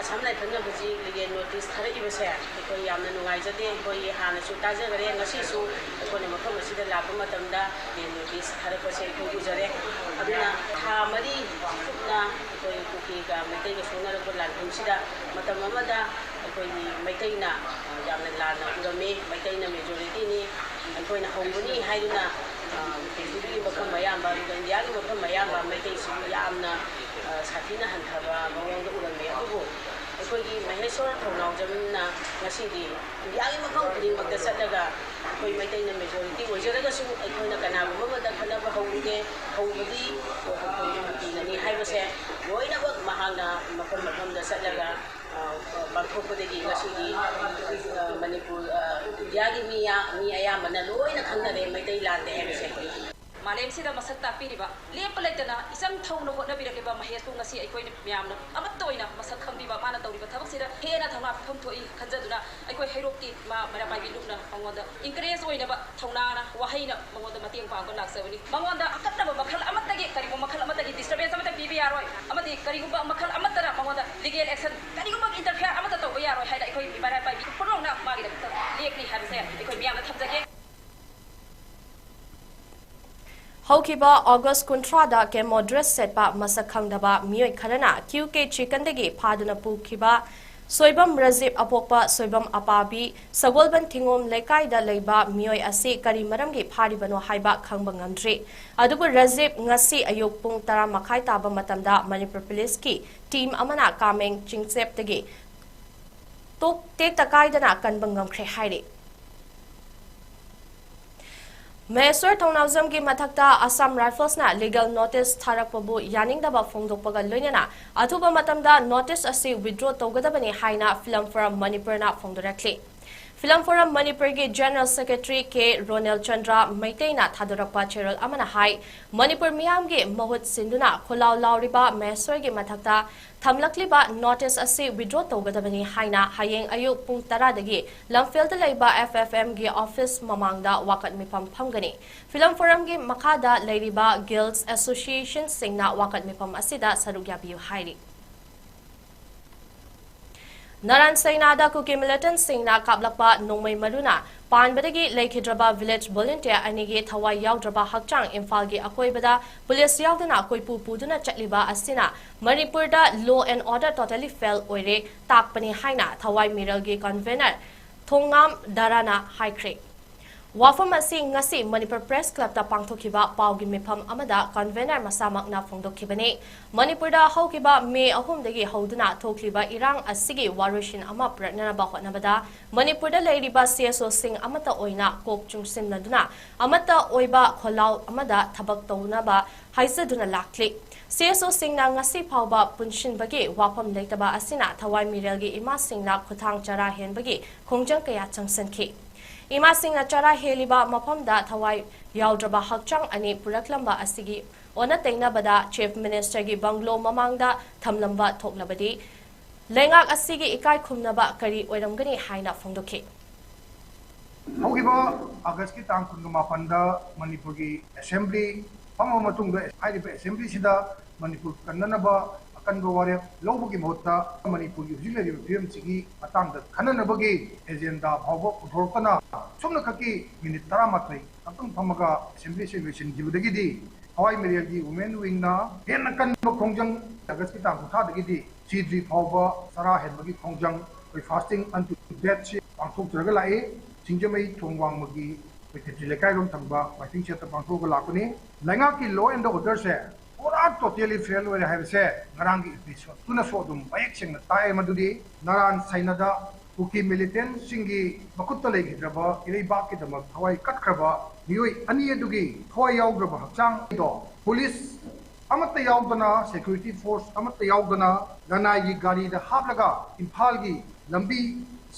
ꯑꯁꯥꯝ ꯔꯥꯏꯐꯜꯅ ꯍꯧꯖꯤꯛ ꯂꯤꯒꯦꯜ ꯅꯣꯇꯤꯁ ꯊꯥꯔꯛꯏꯕꯁꯦ ꯑꯩꯈꯣꯏ ꯌꯥꯝꯅ ꯅꯨꯡꯉꯥꯏꯖꯗꯦ꯫ ꯑꯩꯈꯣꯏ ꯍꯥꯟꯅꯁꯨ ꯇꯥꯖꯈꯔꯦ, ꯉꯁꯤꯁꯨ ꯑꯩꯈꯣꯏꯅ ꯃꯐꯝ ꯑꯁꯤꯗ ꯂꯥꯛꯄ ꯃꯇꯝꯗ ꯂꯤꯒꯦꯜ ꯅꯣꯇꯤꯁ ꯊꯥꯔꯛꯄꯁꯦ ꯑꯩꯈꯣꯏ ꯎꯖꯔꯦ꯫ ꯑꯗꯨꯅ ꯊꯥ ꯃꯔꯤ ꯀꯨꯞꯅ ꯑꯩꯈꯣꯏ ꯀꯨꯀꯤꯒ ꯃꯩꯇꯩꯒ ꯁꯣꯛꯅꯔꯛꯄ ꯂꯥꯟꯐꯝꯁꯤꯗ ꯃꯇꯝ ꯑꯃꯗ ꯑꯩꯈꯣꯏꯒꯤ ꯃꯩꯇꯩꯅ, ꯑ, ꯌꯥꯝꯅ ꯂꯥꯟꯅ ꯎꯔꯝꯃꯤ, ꯃꯩꯇꯩꯅ ꯃꯦꯖꯣꯔꯤꯇꯤꯅꯤ, ꯑꯩꯈꯣꯏꯅ ꯍꯧꯕꯅꯤ ꯍꯥꯏꯗꯨꯅ, ꯑ, ꯄ꯭ꯔꯤꯊꯤꯕꯤꯒꯤ ꯃꯐꯝ ꯑꯌꯥꯝꯕ, ꯑꯗꯨꯒ ꯏꯟꯗꯤꯌꯥꯒꯤ ꯃꯐꯝ ꯑꯌꯥꯝꯕ ꯃꯩꯇꯩꯁꯤꯕꯨ ꯌꯥꯝꯅ, ꯑ, ꯁꯥꯊꯤꯅ ꯍꯟꯊꯕ ꯃꯑꯣꯡꯗ ꯎꯔꯝꯃꯤ꯫ ꯑꯗꯨꯕꯨ ꯑꯩꯈꯣꯏꯒꯤ ꯃꯍꯦꯁꯣꯔ ꯊꯧꯅꯥꯎꯖꯝꯅ ꯉꯁꯤꯗꯤ ꯏꯟꯗꯤꯌꯥꯒꯤ ꯃꯐꯝ ꯈꯨꯗꯤꯡꯃꯛꯇ ꯆꯠꯂꯒ ꯑꯩꯈꯣꯏ ꯃꯩꯇꯩꯅ ꯃꯦꯖꯣꯔꯤꯇꯤ ꯑꯣꯏꯖꯔꯒꯁꯨ ꯑꯩꯈꯣꯏꯅ ꯀꯅꯥꯒꯨꯝꯕ ꯑꯃꯗ ꯈꯠꯅꯕ ꯍꯧꯔꯨꯒꯦ, ꯍꯧꯕꯗꯤ ꯑꯩꯈꯣꯏ ꯀꯨꯀꯤꯅꯅꯤ ꯍꯥꯏꯕꯁꯦ ꯂꯣꯏꯅꯃꯛ ꯃꯍꯥꯛꯅ ꯃꯐꯝ ꯃꯐꯝꯗ ꯆꯠꯂꯒ, ꯑ, ꯄꯥꯡꯊꯣꯛꯄꯗꯒꯤ ꯉꯁꯤꯗꯤ, ꯑ, ꯃꯅꯤꯄꯨꯔ, ꯑ, ꯏꯟꯗꯤꯌꯥꯒꯤ ꯃꯤ ꯌꯥ-, ꯃꯤ ꯑꯌꯥꯝꯕꯅ ꯂꯣꯏꯅ ꯈꯪꯅꯔꯦ ꯃꯩꯇꯩ ꯂꯥꯟꯗꯦ ꯍꯥꯏꯕꯁꯦ꯫ ꯃꯥꯂꯦꯝꯁꯤꯗ ꯃꯁꯛ ꯇꯥꯛꯄꯤꯔꯤꯕ, ꯂꯦꯞꯄ ꯂꯩꯇꯅ ꯏꯆꯪ ꯊꯧꯅ ꯍꯣꯠꯅꯕꯤꯔꯛꯂꯤꯕ ꯃꯍꯦꯁꯄꯨ ꯉꯁꯤ ꯑꯩꯈꯣꯏꯅ ꯃꯌꯥꯝꯅ ꯑꯃꯠꯇ ꯑꯣꯏꯅ ꯃꯁꯛ ꯈꯪꯕꯤꯕ, ꯃꯥꯅ ꯇꯧꯔꯤꯕ ꯊꯕꯛꯁꯤꯗ ꯍꯦꯟꯅ ꯊꯧꯅꯥ ꯄꯤꯐꯝ ꯊꯣꯛꯏ ꯈꯟꯖꯗꯨꯅ ꯑꯩꯈꯣꯏ ꯍꯩꯔꯣꯛꯀꯤ ꯏꯃꯥ ꯃꯩꯔꯥ ꯄꯥꯏꯕꯤ ꯂꯨꯞꯅ ꯃꯉꯣꯟꯗ encourage ꯑꯣꯏꯅꯕ ꯊꯧꯅꯥꯅ, ꯋꯥꯍꯩꯅ ꯃꯉꯣꯟꯗ ꯃꯇꯦꯡ ꯄꯥꯡꯕ ꯂꯥꯛꯆꯕꯅꯤ꯫ ꯃꯉꯣꯟꯗ ꯑꯀꯛꯅꯕ ꯃꯈꯜ ꯑꯃꯠꯇꯒꯤ, ꯀꯔꯤꯒꯨꯝꯕ ꯃꯈꯜ ꯑꯃꯠꯇꯒꯤ disturbance ꯑꯃꯠꯇ ꯄꯤꯕ ꯌꯥꯔꯣꯏ, ꯑꯃꯗꯤ ꯀꯔꯤꯒꯨꯝꯕ ꯃꯈꯜ ꯑꯃꯠꯇꯅ ꯃꯉꯣꯟꯗ legal action, ꯀꯔꯤꯒꯨꯝꯕ interfere ꯑꯃꯠꯇ ꯇꯧꯕ ꯌꯥꯔꯣꯏ ꯍꯥꯏꯅ ꯑꯩꯈꯣꯏ ꯃꯩꯔꯥ ꯄꯥꯏꯕꯤ ꯄꯨꯝꯅꯃꯛꯅ ꯃꯥꯒꯤꯗꯃꯛꯇ ꯂꯦꯞꯂꯤ ꯍꯥꯏꯕꯁꯦ ꯑꯩꯈꯣꯏ ꯃꯤꯌꯥꯝꯅ ꯊꯝꯖꯒꯦ꯫ ꯍꯧꯈꯤꯕ ꯑꯣꯒꯁ ꯀꯨꯟꯊ꯭ꯔꯥꯗ camo dress ꯁꯦꯠꯄ ꯃꯁꯛ ꯈꯪꯗꯕ ꯃꯤꯑꯣꯏ ꯈꯔꯅ ꯀ꯭ꯌꯨ ꯀꯦ ꯆꯤꯀꯟꯗꯒꯤ ꯐꯥꯗꯨꯅ ꯄꯨꯈꯤꯕ ꯁꯣꯏꯕꯝ ꯔꯖꯤꯞ ꯑꯄꯣꯛꯄ ꯁꯣꯏꯕꯝ ꯑꯄꯥꯕꯤ ꯁꯒꯣꯜꯕꯟ ꯊꯤꯉꯣꯝ ꯂꯩꯀꯥꯏꯗ ꯂꯩꯕ ꯃꯤꯑꯣꯏ ꯑꯁꯤ ꯀꯔꯤ ꯃꯔꯝꯒꯤ ꯐꯥꯔꯤꯕꯅꯣ ꯍꯥꯏꯕ ꯈꯪꯕ ꯉꯝꯗ꯭ꯔꯤ꯫ ꯑꯗꯨꯕꯨ ꯔꯖꯤꯞ ꯉꯁꯤ ꯑꯌꯨꯛ ꯄꯨꯡ ꯇꯔꯥ ꯃꯈꯥꯏ ꯇꯥꯕ ꯃꯇꯝꯗ ꯃꯅꯤꯄꯨꯔ ꯄꯨꯂꯤꯁꯀꯤ team ꯑꯃꯅ ꯀꯥꯃꯦꯡ ꯆꯤꯡꯆꯦꯞꯇꯒꯤ ꯇꯣꯛ-, ꯇꯦꯛꯇ ꯀꯥꯏꯗꯅ ꯀꯟꯕ ꯉꯝꯈ꯭ꯔꯦ ꯍꯥꯏꯔꯤ꯫ ꯃꯍꯦꯁ꯭ꯋꯔ ꯊꯧꯅꯥꯎꯖꯝꯒꯤ ꯃꯊꯛꯇ ꯑꯁꯥꯝ ꯔꯥꯏꯐꯜꯁꯅ legal notice ꯊꯥꯔꯛꯄꯕꯨ ꯌꯥꯅꯤꯡꯗꯕ ꯐꯣꯡꯗꯣꯛꯄꯒ ꯂꯣꯏꯅꯅ ꯑꯊꯨꯕ ꯃꯇꯝꯗ notice ꯑꯁꯤ withdraw ꯇꯧꯒꯗꯕꯅꯤ ꯍꯥꯏꯅ Film for Manipurꯅ ꯐꯣꯡꯗꯣꯔꯛꯂꯤ꯫ Film Forum ꯃꯅꯤꯄꯨꯔꯒꯤ General Secretary ꯀꯦ ꯔꯣꯅꯦꯜ ꯆꯟꯗ꯭ꯔ ꯃꯩꯇꯩꯅ ꯊꯥꯗꯣꯔꯛꯄ ꯆꯦꯔꯣꯜ ꯑꯃꯅ ꯍꯥꯏ, ꯃꯅꯤꯄꯨꯔ ꯃꯤꯌꯥꯝꯒꯤ ꯃꯍꯨꯠ ꯁꯤꯟꯗꯨꯅ ꯈꯣꯜꯂꯥꯎ ꯂꯥꯎꯔꯤꯕ ꯃꯍꯦꯁ꯭ꯋꯔꯒꯤ ꯃꯊꯛꯇ ꯊꯝꯂꯛꯂꯤꯕ notice ꯑꯁꯤ withdraw ꯇꯧꯒꯗꯕꯅꯤ ꯍꯥꯏꯅ ꯍꯌꯦꯡ ꯑꯌꯨꯛ ꯄꯨꯡ ꯇꯔꯥꯗꯒꯤ ꯂꯝꯐꯦꯜꯗ ꯂꯩꯕ F F M ꯒꯤ office ꯃꯃꯥꯡꯗ ꯋꯥꯀꯠ ꯃꯤꯐꯝ ꯐꯝꯒꯅꯤ꯫ Film Forumꯒꯤ ꯃꯈꯥꯗ ꯂꯩꯔꯤꯕ Guilds Associationꯁꯤꯡꯅ ꯋꯥꯀꯠ ꯃꯤꯐꯝ ꯑꯁꯤꯗ ꯁꯔꯨꯛ ꯌꯥꯕꯤꯌꯨ ꯍꯥꯏꯔꯤ꯫ ꯅꯔꯥꯟ ꯁꯩꯅꯥꯗ ꯀꯨꯀꯤ militantꯁꯤꯡꯅ ꯀꯥꯞꯂꯛꯄ ꯅꯣꯡꯃꯩ ꯃꯔꯨꯅ ꯄꯥꯟꯕꯗꯒꯤ ꯂꯩꯈꯤꯗ꯭ꯔꯕ village volunteer ꯑꯅꯤꯒꯤ ꯊꯋꯥꯏ ꯌꯥꯎꯗ꯭ꯔꯕ ꯍꯛꯆꯥꯡ ꯏꯝꯐꯥꯜꯒꯤ ꯑꯀꯣꯏꯕꯗ police ꯌꯥꯎꯗꯅ ꯀꯣꯏꯄꯨ ꯄꯨꯗꯨꯅ ꯆꯠꯂꯤꯕ ꯑꯁꯤꯅ ꯃꯅꯤꯄꯨꯔꯗ law and order totally fail ꯑꯣꯏꯔꯦ ꯇꯥꯛꯄꯅꯤ ꯍꯥꯏꯅ ꯊꯋꯥꯏ ꯃꯤꯔꯦꯜꯒꯤ convener ꯊꯣꯡꯉꯥꯝ ꯗꯥꯔꯥꯅ ꯍꯥꯏꯈ꯭ꯔꯦ꯫ ꯋꯥꯐꯝ ꯑꯁꯤ ꯉꯁꯤ ꯃꯅꯤꯄꯨꯔ Press Clubꯇ ꯄꯥꯡꯊꯣꯛꯈꯤꯕ ꯄꯥꯎꯒꯤ ꯃꯤꯐꯝ ꯑꯃꯗ convener ꯃꯁꯥꯃꯛꯅ ꯐꯣꯡꯗꯣꯛꯈꯤꯕꯅꯤ꯫ ꯃꯅꯤꯄꯨꯔꯗ ꯍꯧꯈꯤꯕ ꯃꯦ ꯑꯍꯨꯝꯗꯒꯤ ꯍꯧꯗꯨꯅ ꯊꯣꯛꯂꯤꯕ ꯏꯔꯥꯡ ꯑꯁꯤꯒꯤ ꯋꯥꯔꯣꯏꯁꯤꯟ ꯑꯃ ꯄꯨꯔꯛꯅꯅꯕ ꯍꯣꯠꯅꯕꯗ ꯃꯅꯤꯄꯨꯔꯗ ꯂꯩꯔꯤꯕ C S Oꯁꯤꯡ ꯑꯃꯠꯇ ꯑꯣꯏꯅ ꯀꯣꯛ ꯆꯨꯡꯁꯤꯟꯅꯗꯨꯅ ꯑꯃꯠꯇ ꯑꯣꯏꯕ ꯈꯣꯜꯂꯥꯎ ꯑꯃꯗ ꯊꯕꯛ ꯇꯧꯅꯕ ꯍꯥꯏꯖꯗꯨꯅ ꯂꯥꯛꯂꯤ꯫ C S Oꯁꯤꯡꯅ ꯉꯁꯤ ꯐꯥꯎꯕ ꯄꯨꯟꯁꯤꯟꯕꯒꯤ ꯋꯥꯐꯝ ꯂꯩꯇꯕ ꯑꯁꯤꯅ ꯊꯋꯥꯏ ꯃꯤꯔꯦꯜꯒꯤ ꯏꯃꯥꯁꯤꯡꯅ ꯈꯨꯊꯥꯡ ꯆꯔꯥ ꯍꯦꯟꯕꯒꯤ ꯈꯣꯡꯖꯪ ꯀꯌꯥ ꯆꯪꯁꯤꯟꯈꯤ꯫ ꯏꯃꯥꯁꯤꯡꯅ ꯆꯔꯥ ꯍꯦꯜꯂꯤꯕ ꯃꯐꯝꯗ ꯊꯋꯥꯏ ꯌꯥꯎꯗ꯭ꯔꯕ ꯍꯛꯆꯥꯡ ꯑꯅꯤ ꯄꯨꯔꯛꯂꯝꯕ ꯑꯁꯤꯒꯤ ꯑꯣꯟꯅ ꯇꯩꯅꯕꯗ Chief Ministerꯒꯤ bungalow ꯃꯃꯥꯡꯗ ꯊꯝꯂꯝꯕ ꯊꯣꯛꯂꯕꯗꯤ ꯂꯩꯉꯥꯛ ꯑꯁꯤꯒꯤ ꯏꯀꯥꯏ ꯈꯨꯝꯅꯕ ꯀꯔꯤ ꯑꯣꯏꯔꯝꯒꯅꯤ ꯍꯥꯏꯅ ꯐꯣꯡꯗꯣꯛꯈꯤ꯫ ꯍꯧꯈꯤꯕ Augustꯀꯤ ꯇꯥꯡ ꯀꯨꯟꯒ ꯃꯥꯄꯟꯗ ꯃꯅꯤꯄꯨꯔꯒꯤ Assembly ꯐꯝꯃꯕ ꯃꯇꯨꯡꯗ ꯍꯥꯏꯔꯤꯕ Assemblyꯁꯤꯗ ꯃꯅꯤꯄꯨꯔ ꯀꯟꯅꯅꯕ ꯑꯀꯟꯕ ꯋꯥꯔꯦꯞ ꯂꯧꯕꯒꯤ ꯃꯍꯨꯠꯇ ꯃꯅꯤꯄꯨꯔꯒꯤ ꯍꯧꯖꯤꯛ ꯂꯩꯔꯤꯕ ꯐꯤꯕꯝꯁꯤꯒꯤ ꯃꯇꯥꯡꯗ ꯈꯟꯅꯅꯕꯒꯤ agenda ꯐꯥꯎꯕ ꯄꯨꯊꯣꯔꯛꯇꯅ ꯁꯨꯞꯅꯈꯛꯀꯤ minute ꯇꯔꯥꯃꯥꯊꯣꯏ ꯈꯛꯇꯪ ꯐꯝꯃꯒ Assemblyꯁꯤ ꯂꯣꯏꯁꯤꯟꯈꯤꯕꯗꯒꯤꯗꯤ ꯊꯋꯥꯏ ꯃꯤꯔꯦꯜꯒꯤ Women Wingꯅ ꯍꯦꯟꯅ ꯀꯟꯕ ꯈꯣꯡꯖꯪ Augustꯀꯤ ꯇꯥꯡ ꯀꯨꯟꯊ꯭ꯔꯥꯗꯒꯤꯗꯤ ꯁꯤꯗ꯭ꯔꯤ ꯐꯥꯎꯕ ꯆꯔꯥ ꯍꯦꯟꯕꯒꯤ ꯈꯣꯡꯖꯪ ꯑꯩꯈꯣꯏ fasting unto deathꯁꯤ ꯄꯥꯡꯊꯣꯛꯆꯔꯒ ꯂꯥꯛꯏ꯫ ꯁꯤꯡꯖꯃꯩ ꯊꯣꯡ ꯋꯥꯡꯃꯒꯤ ꯑꯩꯈꯣꯏ ꯈꯦꯇ꯭ꯔꯤ ꯂꯩꯀꯥꯏꯔꯣꯝ ꯊꯪꯕ ꯃꯥꯏꯊꯤꯡ ꯁꯦꯠꯇ ꯄꯥꯡꯊꯣꯛꯑꯒ ꯂꯥꯛꯄꯅꯤ꯫ ꯂꯩꯉꯥꯛꯀꯤ law and orderꯁꯦ ꯄꯨꯔꯥ totally fail ꯑꯣꯏꯔꯦ ꯍꯥꯏꯕꯁꯦ ꯉꯔꯥꯡꯒꯤ episodeꯇꯨꯅꯁꯨ ꯑꯗꯨꯝ ꯃꯌꯦꯛ ꯁꯦꯡꯅ ꯇꯥꯛꯑꯦ꯫ ꯃꯗꯨꯗꯤ ꯅꯔꯥꯟ ꯁꯩꯅꯗ ꯀꯨꯀꯤ militantꯁꯤꯡꯒꯤ ꯃꯈꯨꯠꯇ ꯂꯩꯈꯤꯗ꯭ꯔꯕ ꯏꯔꯩꯕꯥꯛꯀꯤꯗꯃꯛ ꯊꯋꯥꯏ ꯀꯠꯈ꯭ꯔꯕ ꯃꯤꯑꯣꯏ ꯑꯅꯤ ꯑꯗꯨꯒꯤ ꯊꯋꯥꯏ ꯌꯥꯎꯗ꯭ꯔꯕ ꯍꯛꯆꯥꯡꯗꯣ police ꯑꯃꯠꯇ ꯌꯥꯎꯗꯅ, security force ꯑꯃꯠꯇ ꯌꯥꯎꯗꯅ ꯂꯅꯥꯏꯒꯤ ꯒꯥꯔꯤꯗ ꯍꯥꯞꯂꯒ ꯏꯝꯐꯥꯜꯒꯤ ꯂꯝꯕꯤ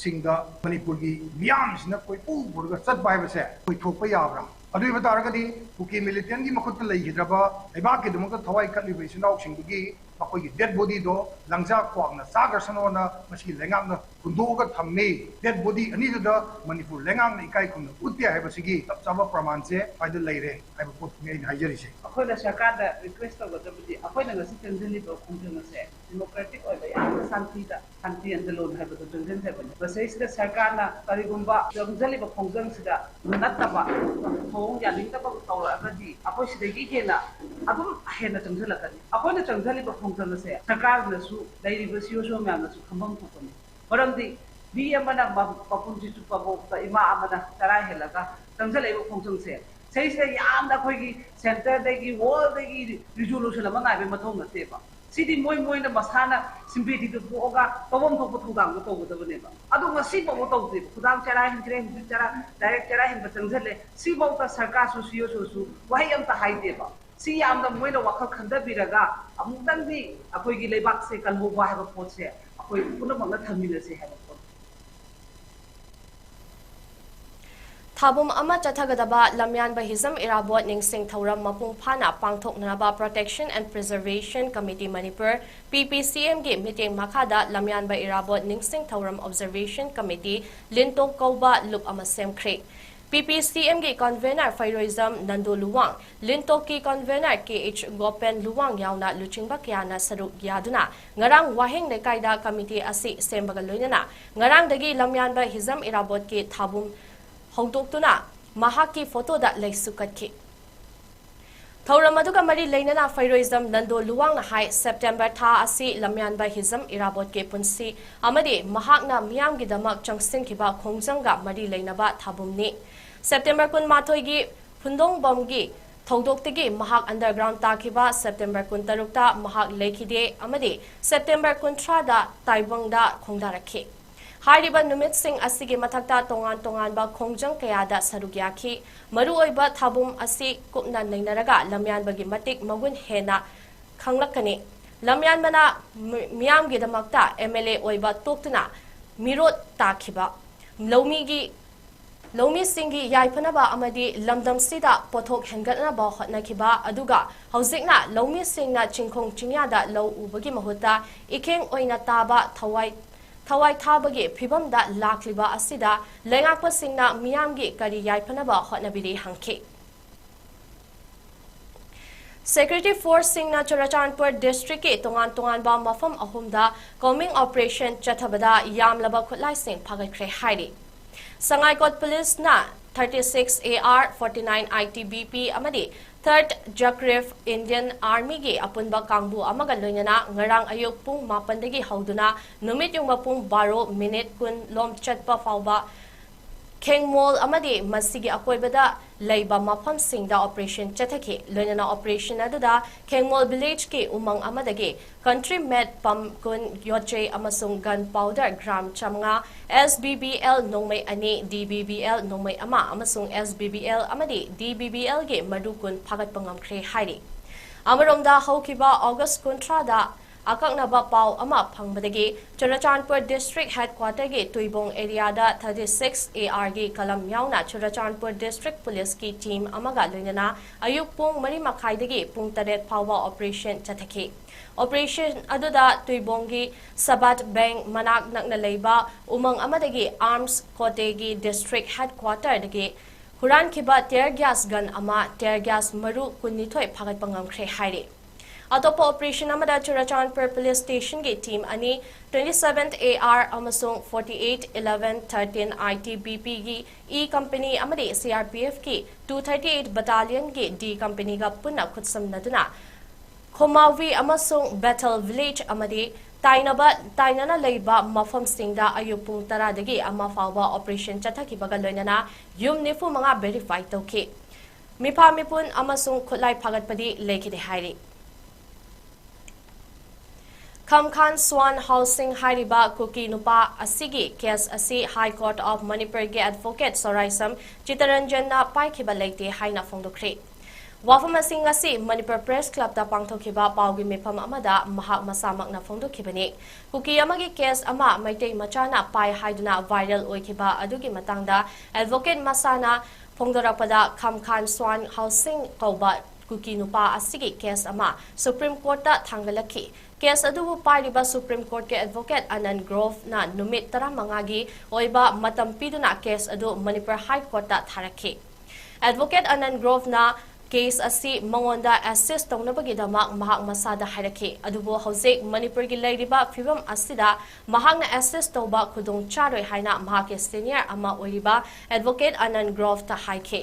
ꯁꯤꯡꯗ ꯃꯅꯤꯄꯨꯔꯒꯤ ꯃꯤꯌꯥꯝꯁꯤꯅ ꯀꯣꯏꯄꯨ ꯄꯨꯔꯒ ꯆꯠꯄ ꯍꯥꯏꯕꯁꯦ ꯑꯣꯏꯊꯣꯛꯄ ꯌꯥꯕ꯭ꯔꯥ? ꯑꯗꯨ ꯑꯣꯏꯕ ꯇꯥꯔꯒꯗꯤ ꯀꯨꯀꯤ ꯃꯤꯂꯤꯇꯦꯟꯒꯤ ꯃꯈꯨꯠꯇ ꯂꯩꯈꯤꯗ꯭ꯔꯕ ꯂꯩꯕꯥꯛꯀꯤꯗꯃꯛꯇ ꯊꯋꯥꯏ ꯀꯠꯂꯤꯕ ꯏꯆꯤꯟ ꯏꯅꯥꯎꯁꯤꯡꯗꯨꯒꯤ ꯃꯈꯣꯏꯒꯤ ꯗꯦꯗ ꯕꯣꯗꯤꯗꯣ ꯂꯪꯖꯥ ꯀ꯭ꯋꯥꯛꯅ ꯆꯥꯈ꯭ꯔꯁꯅꯣꯅ ꯃꯁꯤꯒꯤ ꯂꯩꯉꯥꯛꯅ ꯍꯨꯟꯗꯣꯛꯑꯒ ꯊꯝꯃꯤ꯫ ꯗꯦꯗ ꯕꯣꯗꯤ ꯑꯅꯤꯗꯨꯗ ꯃꯅꯤꯄꯨꯔ ꯂꯩꯉꯥꯛꯅ ꯏꯀꯥꯏ ꯈꯨꯝꯅ ꯎꯠꯇꯦ ꯍꯥꯏꯕꯁꯤꯒꯤ ꯆꯞ ꯆꯥꯕ ꯄ꯭ꯔꯃꯥꯟꯁꯦ ꯁ꯭ꯋꯥꯏꯗ ꯂꯩꯔꯦ ꯍꯥꯏꯕ ꯄꯣꯠꯇꯨꯅꯤ ꯑꯩꯅ ꯍꯥꯏꯖꯔꯤꯁꯦ꯫ ꯑꯩꯈꯣꯏꯅ ꯁꯔꯀꯥꯔꯗ ꯔꯤꯀ꯭ꯋꯦꯁ ꯇꯧꯒꯗꯕꯗꯤ ꯑꯩꯈꯣꯏꯅ ꯉꯁꯤ ꯆꯪꯁꯤꯜꯂꯤꯕ ꯈꯣꯡꯖꯪ ꯑꯁꯦ ꯗꯤꯃꯣꯀ꯭ꯔꯦꯇꯤꯛ ꯑꯣꯏꯕ ꯌꯥꯝꯅ ꯁꯥꯟꯇꯤꯗ ꯁꯥꯟꯇꯤ ꯑꯟꯗꯣꯂꯟ ꯍꯥꯏꯕꯗꯣ ꯆꯪꯁꯤꯟꯖꯕꯅꯤ꯫ ꯃꯁꯤꯗꯩꯁꯤꯗ ꯁꯔꯀꯥꯔꯅ ꯀꯔꯤꯒꯨꯝꯕ ꯆꯪꯁꯤꯜꯂꯤꯕ ꯈꯣꯡꯖꯪꯁꯤꯗ ꯅꯠꯇꯕ ꯊꯧꯑꯣꯡ ꯌꯥꯅꯤꯡꯗꯕ ꯇꯧꯔꯛꯑꯒꯗꯤ ꯑꯩꯈꯣꯏ ꯁꯤꯗꯒꯤ ꯍꯦꯟꯅ ꯑꯗꯨꯝ ꯍꯦꯟꯅ ꯆꯪꯁꯤꯜꯂꯛꯀꯅꯤ꯫ ꯑꯩꯈꯣꯏꯅ ꯆꯪꯁꯤꯜꯂꯤꯕ ꯈꯣꯡꯖꯪ ꯑꯁꯦ ꯁꯔꯀꯥꯔꯅꯁꯨ ꯂꯩꯔꯤꯕ ꯁꯤ ꯏ ꯑꯣ ꯁꯤ ꯏ ꯑꯣ ꯃꯌꯥꯝꯅꯁꯨ ꯈꯪꯐꯝ ꯊꯣꯛꯄꯅꯤ꯫ ꯃꯔꯝꯗꯤ ꯃꯤ ꯑꯃꯅ ꯃ- ꯃꯄꯨꯟꯁꯤ ꯆꯨꯞꯄ ꯐꯥꯎꯕꯗ ꯏꯃꯥ ꯑꯃꯅ ꯆꯔꯥ ꯍꯦꯜꯂꯒ ꯆꯪꯁꯤꯜꯂꯛꯏꯕ ꯈꯣꯡꯖꯪꯁꯦ ꯁꯤꯁꯤꯗ ꯌꯥꯝꯅ ꯑꯩꯈꯣꯏꯒꯤ ꯁꯦꯟꯇꯔꯗꯒꯤ ꯋꯥꯔꯜꯗꯒꯤ ꯔꯤꯖꯣꯂꯨꯁꯟ ꯑꯃ ꯉꯥꯏꯕꯒꯤ ꯃꯊꯧ ꯅꯠꯇꯦꯕ꯫ ꯁꯤꯗꯤ ꯃꯣꯏ ꯃꯣꯏꯅ ꯃꯁꯥꯅ ꯁꯤꯝꯄꯦꯊꯤꯗꯨ ꯊꯣꯛꯑꯒ ꯇꯧꯐꯝ ꯊꯣꯛꯄ ꯊꯧꯗꯥꯡꯗꯣ ꯇꯧꯒꯗꯕꯅꯦꯕ꯫ ꯑꯗꯣ ꯉꯁꯤ ꯐꯥꯎꯕ ꯇꯧꯗꯦꯕ꯫ ꯈꯨꯗꯥꯡ ꯆꯔꯥ ꯍꯦꯟꯈ꯭ꯔꯦ, ꯍꯧꯖꯤꯛ ꯆꯔꯥ ꯗꯥꯏꯔꯦꯛ ꯆꯔꯥ ꯍꯦꯟꯕ ꯆꯪꯁꯤꯜꯂꯦ꯫ ꯁꯤꯐꯥꯎꯗ ꯁꯔꯀꯥꯔꯁꯨ ꯁꯤ ꯏ ꯑꯣ ꯁꯤꯁꯨ ꯋꯥꯍꯩ ꯑꯝꯇ ꯍꯥꯏꯗꯦꯕ꯫ ꯁꯤ ꯌꯥꯝꯅ ꯃꯣꯏꯅ ꯋꯥꯈꯜ ꯈꯟꯊꯕꯤꯔꯒ ꯑꯃꯨꯛꯇꯪꯗꯤ ꯑꯩꯈꯣꯏꯒꯤ ꯂꯩꯕꯥꯛꯁꯦ ꯀꯜꯍꯧꯕ ꯍꯥꯏꯕ ꯄꯣꯠꯁꯦ ꯑꯩꯈꯣꯏ ꯄꯨꯝꯅꯃꯛꯅ ꯊꯝꯃꯤꯟꯅꯁꯦ ꯍꯥꯏꯕ ꯄꯣꯠ꯫ ꯊꯥꯕꯨꯝ ꯑꯃ ꯆꯠꯊꯒꯗꯕ ꯂꯝꯌꯥꯟꯕ ꯍꯤꯖꯝ ꯏꯔꯥꯕꯣꯠ ꯅꯤꯡꯁꯤꯡ ꯊꯧꯔꯝ ꯃꯄꯨꯡ ꯐꯥꯅ ꯄꯥꯡꯊꯣꯛꯅꯅꯕ Protection and Preservation Committee Manipur, P P C M ꯒꯤ ꯃꯤꯠꯌꯦꯡ ꯃꯈꯥꯗ ꯂꯝꯌꯥꯟꯕ ꯏꯔꯥꯕꯣꯠ ꯅꯤꯡꯁꯤꯡ ꯊꯧꯔꯝ Observation Committee, ꯂꯤꯟꯇꯣꯛ ꯀꯧꯕ ꯂꯨꯞ ꯑꯃ ꯁꯦꯝꯈ꯭ꯔꯦ꯫ P P C M ꯒꯤ convener ꯐꯩꯔꯣꯏꯖꯝ Nando Luwang, ꯂꯤꯟꯇꯣꯛꯀꯤ convener K H ꯒꯣꯄꯦꯟ Luwang ꯌꯥꯎꯅ ꯂꯨꯆꯤꯡꯕ ꯀꯌꯥꯅ ꯁꯔꯨꯛ ꯌꯥꯗꯨꯅ ꯉꯔꯥꯡ ꯋꯥꯍꯦꯡ ꯂꯩꯀꯥꯏꯗ committee ꯑꯁꯤ ꯁꯦꯝꯕꯒ ꯂꯣꯏꯅꯅ ꯉꯔꯥꯡꯗꯒꯤ ꯂꯝꯌꯥꯟꯕ ꯍꯤꯖꯝ ꯏꯔꯥꯕꯣꯠꯀꯤ ꯊꯥꯕꯨꯝ ꯍꯧꯗꯣꯛꯇꯨꯅ ꯃꯍꯥꯛꯀꯤ ꯐꯣꯇꯣꯗ ꯂꯩꯁꯨ ꯀꯠꯈꯤ꯫ ꯊꯧꯔꯝ ꯑꯗꯨꯒ ꯃꯔꯤ ꯂꯩꯅꯅ ꯐꯩꯔꯣꯏꯖꯝ ꯅꯟꯗꯣ ꯂꯨꯋꯥꯡꯅ ꯍꯥꯏ, ꯁꯦꯞꯇꯦꯝꯕꯔ ꯊꯥ ꯑꯁꯤ ꯂꯝꯌꯥꯟꯕ ꯍꯤꯖꯝ ꯏꯔꯥꯕꯣꯠꯀꯤ ꯄꯨꯟꯁꯤ ꯑꯃꯗꯤ ꯃꯍꯥꯛꯅ ꯃꯤꯌꯥꯝꯒꯤꯗꯃꯛ ꯆꯪꯁꯤꯟꯈꯤꯕ ꯈꯣꯡꯖꯪꯒ ꯃꯔꯤ ꯂꯩꯅꯕ ꯊꯥꯕꯨꯝꯅꯤ꯫ ꯁꯦꯞꯇꯦꯝꯕꯔ ꯀꯨꯟꯃꯥꯊꯣꯏꯒꯤ ꯐꯨꯟꯗꯣꯡꯕꯝꯒꯤ ꯊꯧꯗꯣꯛꯇꯒꯤ ꯃꯍꯥꯛ underground ꯇꯥꯈꯤꯕ, ꯁꯦꯞꯇꯦꯝꯕꯔ ꯀꯨꯟꯇꯔꯨꯛꯇ ꯃꯍꯥꯛ ꯂꯩꯈꯤꯗꯦ ꯑꯃꯗꯤ ꯁꯦꯞꯇꯦꯝꯕꯔ ꯀꯨꯟꯊ꯭ꯔꯥꯗ ꯇꯥꯏꯕꯪꯗ ꯈꯣꯡꯗꯥꯔꯛꯈꯤ꯫ ꯍꯥꯏꯔꯤꯕ ꯅꯨꯃꯤꯠꯁꯤꯡ ꯑꯁꯤꯒꯤ ꯃꯊꯛꯇ ꯇꯣꯉꯥꯟ ꯇꯣꯉꯥꯟꯕ ꯈꯣꯡꯖꯪ ꯀꯌꯥꯗ ꯁꯔꯨꯛ ꯌꯥꯈꯤ꯫ ꯃꯔꯨꯑꯣꯏꯕ ꯊꯥꯕꯨꯝ ꯑꯁꯤ ꯀꯨꯞꯅ ꯅꯩꯅꯔꯒ ꯂꯝꯌꯥꯟꯕꯒꯤ ꯃꯇꯤꯛ ꯃꯒꯨꯟ ꯍꯦꯟꯅ ꯈꯪꯂꯛꯀꯅꯤ꯫ ꯂꯝꯌꯥꯟꯕꯅ ꯃꯤ-, ꯃꯤꯌꯥꯝꯒꯤꯗꯃꯛꯇ M L A ꯑꯣꯏꯕ ꯇꯣꯛꯇꯨꯅ ꯃꯤꯔꯣꯠ ꯇꯥꯈꯤꯕ ꯂꯧꯃꯤꯒꯤ ꯂꯧꯃꯤꯁꯤꯡꯒꯤ ꯌꯥꯏꯐꯅꯕ ꯑꯃꯗꯤ ꯂꯝꯗꯝꯁꯤꯗ ꯄꯣꯠꯊꯣꯛ ꯍꯦꯟꯒꯠꯅꯕ ꯍꯣꯠꯅꯈꯤꯕ, ꯑꯗꯨꯒ ꯍꯧꯖꯤꯛꯅ ꯂꯧꯃꯤꯁꯤꯡꯅ ꯆꯤꯡꯈꯣꯡ ꯆꯤꯡꯌꯥꯗ ꯂꯧ ꯎꯕꯒꯤ ꯃꯍꯨꯠꯇ ꯏꯈꯦꯡ ꯑꯣꯏꯅ ꯇꯥꯕ ꯊꯋꯥꯏ ꯊꯋꯥꯏ ꯊꯥꯕꯒꯤ ꯐꯤꯕꯝꯗ ꯂꯥꯛꯂꯤꯕ ꯑꯁꯤꯗ ꯂꯩꯉꯥꯛꯄꯁꯤꯡꯅ ꯃꯤꯌꯥꯝꯒꯤ ꯀꯔꯤ ꯌꯥꯏꯐꯅꯕ ꯍꯣꯠꯅꯕꯤꯔꯤ ꯍꯪꯈꯤ꯫ Security forceꯁꯤꯡꯅ ꯆꯨꯔꯆꯥꯟꯄꯨꯔ districtꯀꯤ ꯇꯣꯉꯥꯟ ꯇꯣꯉꯥꯟꯕ ꯃꯐꯝ ꯑꯍꯨꯝꯗ combing operation ꯆꯠꯊꯕꯗ ꯌꯥꯝꯂꯕ ꯈꯨꯠꯂꯥꯏꯁꯤꯡ ꯐꯥꯒꯠꯈ꯭ꯔꯦ ꯍꯥꯏꯔꯤ꯫ ꯁꯉꯥꯏꯀꯣꯠ policeꯅ thirty six AR, forty nine ITBP ꯑꯃꯗꯤ third Jagrif Indian Armyꯒꯤ ꯑꯄꯨꯟꯕ ꯀꯥꯡꯕꯨ ꯑꯃꯒ ꯂꯣꯏꯅꯅ ꯉꯔꯥꯡ ꯑꯌꯨꯛ ꯄꯨꯡ ꯃꯥꯄꯟꯗꯒꯤ ꯍꯧꯗꯨꯅ ꯅꯨꯃꯤꯠ ꯌꯨꯡꯕ ꯄꯨꯡ ꯕꯥꯔꯣ minute ꯀꯨꯟ ꯂꯣꯝ ꯆꯠꯄ ꯐꯥꯎꯕ ꯈꯦꯡꯃꯣꯜ ꯑꯃꯗꯤ ꯃꯁꯤꯒꯤ ꯑꯀꯣꯏꯕꯗ ꯂꯩꯕ ꯃꯐꯝꯁꯤꯡꯗ operation ꯆꯠꯊꯈꯤ꯫ ꯂꯣꯏꯅꯅ operation ꯑꯗꯨꯗ ꯈꯦꯡꯃꯣꯜ villageꯀꯤ ꯎꯃꯪ ꯑꯃꯗꯒꯤ country made pump ꯀꯨꯟ, ꯌꯣꯠꯆꯩ ꯑꯃꯁꯨꯡ gun powder gram ꯆꯥꯃꯉꯥ, SBBL ꯅꯣꯡꯃꯩ ꯑꯅꯤ, DBBL ꯅꯣꯡꯃꯩ ꯑꯃ ꯑꯃꯁꯨꯡ SBBL ꯑꯃꯗꯤ DBBLꯒꯤ ꯃꯔꯨ ꯀꯨꯟ ꯐꯥꯒꯠꯄ ꯉꯝꯈ꯭ꯔꯦ ꯍꯥꯏꯔꯤ꯫ ꯑꯃꯔꯣꯝꯗ, ꯍꯧꯈꯤꯕ August ꯀꯨꯟꯊ꯭ꯔꯥꯗ ꯑꯀꯛꯅꯕ ꯄꯥꯎ ꯑꯃ ꯐꯪꯕꯗꯒꯤ ꯆꯨꯔꯆꯥꯟꯄꯨꯔ district headquarterꯒꯤ ꯇꯨꯏꯕꯣꯡ areaꯗ thirty six ARꯒꯤ ꯀꯂꯝ ꯌꯥꯎꯅ ꯆꯨꯔꯆꯥꯟꯄꯨꯔ district policeꯀꯤ team ꯑꯃꯒ ꯂꯣꯏꯅꯅ ꯑꯌꯨꯛ ꯄꯨꯡ ꯃꯔꯤ ꯃꯈꯥꯏꯗꯒꯤ ꯄꯨꯡ ꯇꯔꯦꯠ ꯐꯥꯎꯕ operation ꯆꯠꯊꯈꯤ꯫ Operation ꯑꯗꯨꯗ ꯇꯨꯏꯕꯣꯡꯒꯤ ꯁꯕꯥꯠ bank ꯃꯅꯥꯛ ꯅꯛꯅ ꯂꯩꯕ ꯎꯃꯪ ꯑꯃꯗꯒꯤ arms ꯀꯣꯇꯦꯒꯤ district headquarterꯗꯒꯤ ꯍꯨꯔꯥꯟꯈꯤꯕ tear gas gun ꯑꯃ, tear gas ꯃꯔꯨ ꯀꯨꯟꯅꯤꯊꯣꯏ ꯐꯥꯒꯠꯄ ꯉꯝꯈ꯭ꯔꯦ ꯍꯥꯏꯔꯤ꯫ ꯑꯇꯣꯞꯄ operation ꯑꯃꯗ ꯆꯨꯔꯆꯥꯟꯄꯨꯔ police stationꯒꯤ team ꯑꯅꯤ, twenty seventh AR ꯑꯃꯁꯨꯡ forty eight eleven thirteen ITBPꯒꯤ E company ꯑꯃꯗꯤ CRPFꯀꯤ two thirty eight battalionꯒꯤ D companyꯒ ꯄꯨꯟꯅ ꯈꯨꯠꯁꯝꯅꯗꯨꯅ ꯈꯣꯃꯥꯋꯤ ꯑꯃꯁꯨꯡ ꯕꯦꯊꯦꯜ village ꯑꯃꯗꯤ ꯇꯥꯏꯅꯕ, ꯇꯥꯏꯅꯅ ꯂꯩꯕ ꯃꯐꯝꯁꯤꯡꯗ ꯑꯌꯨꯛ ꯄꯨꯡ ꯇꯔꯥꯗꯒꯤ ꯑꯃ ꯐꯥꯎꯕ operation ꯆꯠꯊꯈꯤꯕꯒ ꯂꯣꯏꯅꯅ ꯌꯨꯝ ꯅꯤꯐꯨ ꯃꯉꯥ verify ꯇꯧꯈꯤ꯫ ꯃꯤꯐꯥ ꯃꯤꯄꯨꯟ ꯑꯃꯁꯨꯡ ꯈꯨꯠꯂꯥꯏ ꯐꯥꯒꯠꯄꯗꯤ ꯂꯩꯈꯤꯗꯦ ꯍꯥꯏꯔꯤ꯫ ꯈꯝꯈꯥꯟ ꯁ꯭ꯋꯥꯟ ꯍꯥꯎꯁꯤꯡ ꯍꯥꯏꯔꯤꯕ ꯀꯨꯀꯤ ꯅꯨꯄꯥ ꯑꯁꯤꯒꯤ case ꯑꯁꯤ High Court of Manipurꯒꯤ advocate ꯁꯣꯔꯥꯏꯁꯝ ꯆꯤꯇꯔꯟꯖꯟꯅ ꯄꯥꯏꯈꯤꯕ ꯂꯩꯇꯦ ꯍꯥꯏꯅ ꯐꯣꯡꯗꯣꯛꯈ꯭ꯔꯦ꯫ ꯋꯥꯐꯝ ꯑꯁꯤ ꯉꯁꯤ ꯃꯅꯤꯄꯨꯔ ꯄ꯭ꯔꯦꯁ ꯀ꯭ꯂꯕꯇ ꯄꯥꯡꯊꯣꯛꯈꯤꯕ ꯄꯥꯎꯒꯤ ꯃꯤꯐꯝ ꯑꯃꯗ ꯃꯍꯥꯛ ꯃꯁꯥꯃꯛꯅ ꯐꯣꯡꯗꯣꯛꯈꯤꯕꯅꯤ꯫ ꯀꯨꯀꯤ ꯑꯃꯒꯤ ꯀꯦꯁ ꯑꯃ ꯃꯩꯇꯩ ꯃꯆꯥꯅ ꯄꯥꯏ ꯍꯥꯏꯗꯨꯅ ꯚꯥꯏꯔꯦꯜ ꯑꯣꯏꯈꯤꯕ ꯑꯗꯨꯒꯤ ꯃꯇꯥꯡꯗ ꯑꯦꯗꯚꯣꯀꯦꯠ ꯃꯁꯥꯅ ꯐꯣꯡꯗꯣꯔꯛꯄꯗ, ꯈꯝꯈꯥꯟ ꯁ꯭ꯋꯥꯟ ꯍꯥꯎꯁꯤꯡ ꯀꯧꯕ ꯀꯨꯀꯤ ꯅꯨꯄꯥ ꯑꯁꯤꯒꯤ ꯀꯦꯁ ꯑꯃ ꯁꯨꯄ꯭ꯔꯤꯝ ꯀꯣꯔꯠꯇ ꯊꯥꯡꯒꯠꯂꯛꯈꯤ꯫ ꯀꯦꯁ ꯑꯗꯨꯕꯨ ꯄꯥꯏꯔꯤꯕ ꯁꯨꯄ꯭ꯔꯤꯝ ꯀꯣꯔꯠꯀꯤ ꯑꯦꯗꯚꯣꯀꯦꯠ ꯑꯅꯟ ꯒ꯭ꯔꯣꯐꯅ ꯅꯨꯃꯤꯠ ꯇꯔꯥꯃꯉꯥꯒꯤ ꯑꯣꯏꯕ ꯃꯇꯝ ꯄꯤꯗꯨꯅ ꯀꯦꯁ ꯑꯗꯨ ꯃꯅꯤꯄꯨꯔ ꯍꯥꯏ ꯀꯣꯔꯠꯇ ꯊꯥꯔꯛꯈꯤ꯫ ꯑꯦꯗꯚꯣꯀꯦꯠ ꯑꯅꯟ ꯒ꯭ꯔꯣꯐꯅ ꯀꯦꯁ ꯑꯁꯤ ꯃꯉꯣꯟꯗ ꯑꯦꯁꯤꯁ ꯇꯧꯅꯕꯒꯤꯗꯃꯛ ꯃꯍꯥꯛ ꯃꯁꯥꯗ ꯍꯥꯏꯔꯛꯈꯤ, ꯑꯗꯨꯕꯨ ꯍꯧꯖꯤꯛ ꯃꯅꯤꯄꯨꯔꯒꯤ ꯂꯩꯔꯤꯕ ꯐꯤꯕꯝ ꯑꯁꯤꯗ ꯃꯍꯥꯛꯅ ꯑꯦꯁꯤꯁ ꯇꯧꯕ ꯈꯨꯗꯣꯡ ꯆꯥꯔꯣꯏ ꯍꯥꯏꯅ ꯃꯍꯥꯛꯀꯤ ꯁꯦꯅꯤꯌꯔ ꯑꯃ ꯑꯣꯏꯔꯤꯕ ꯑꯦꯗꯚꯣꯀꯦꯠ ꯑꯅꯟ ꯒ꯭ꯔꯣꯐꯇ ꯍꯥꯏꯈꯤ꯫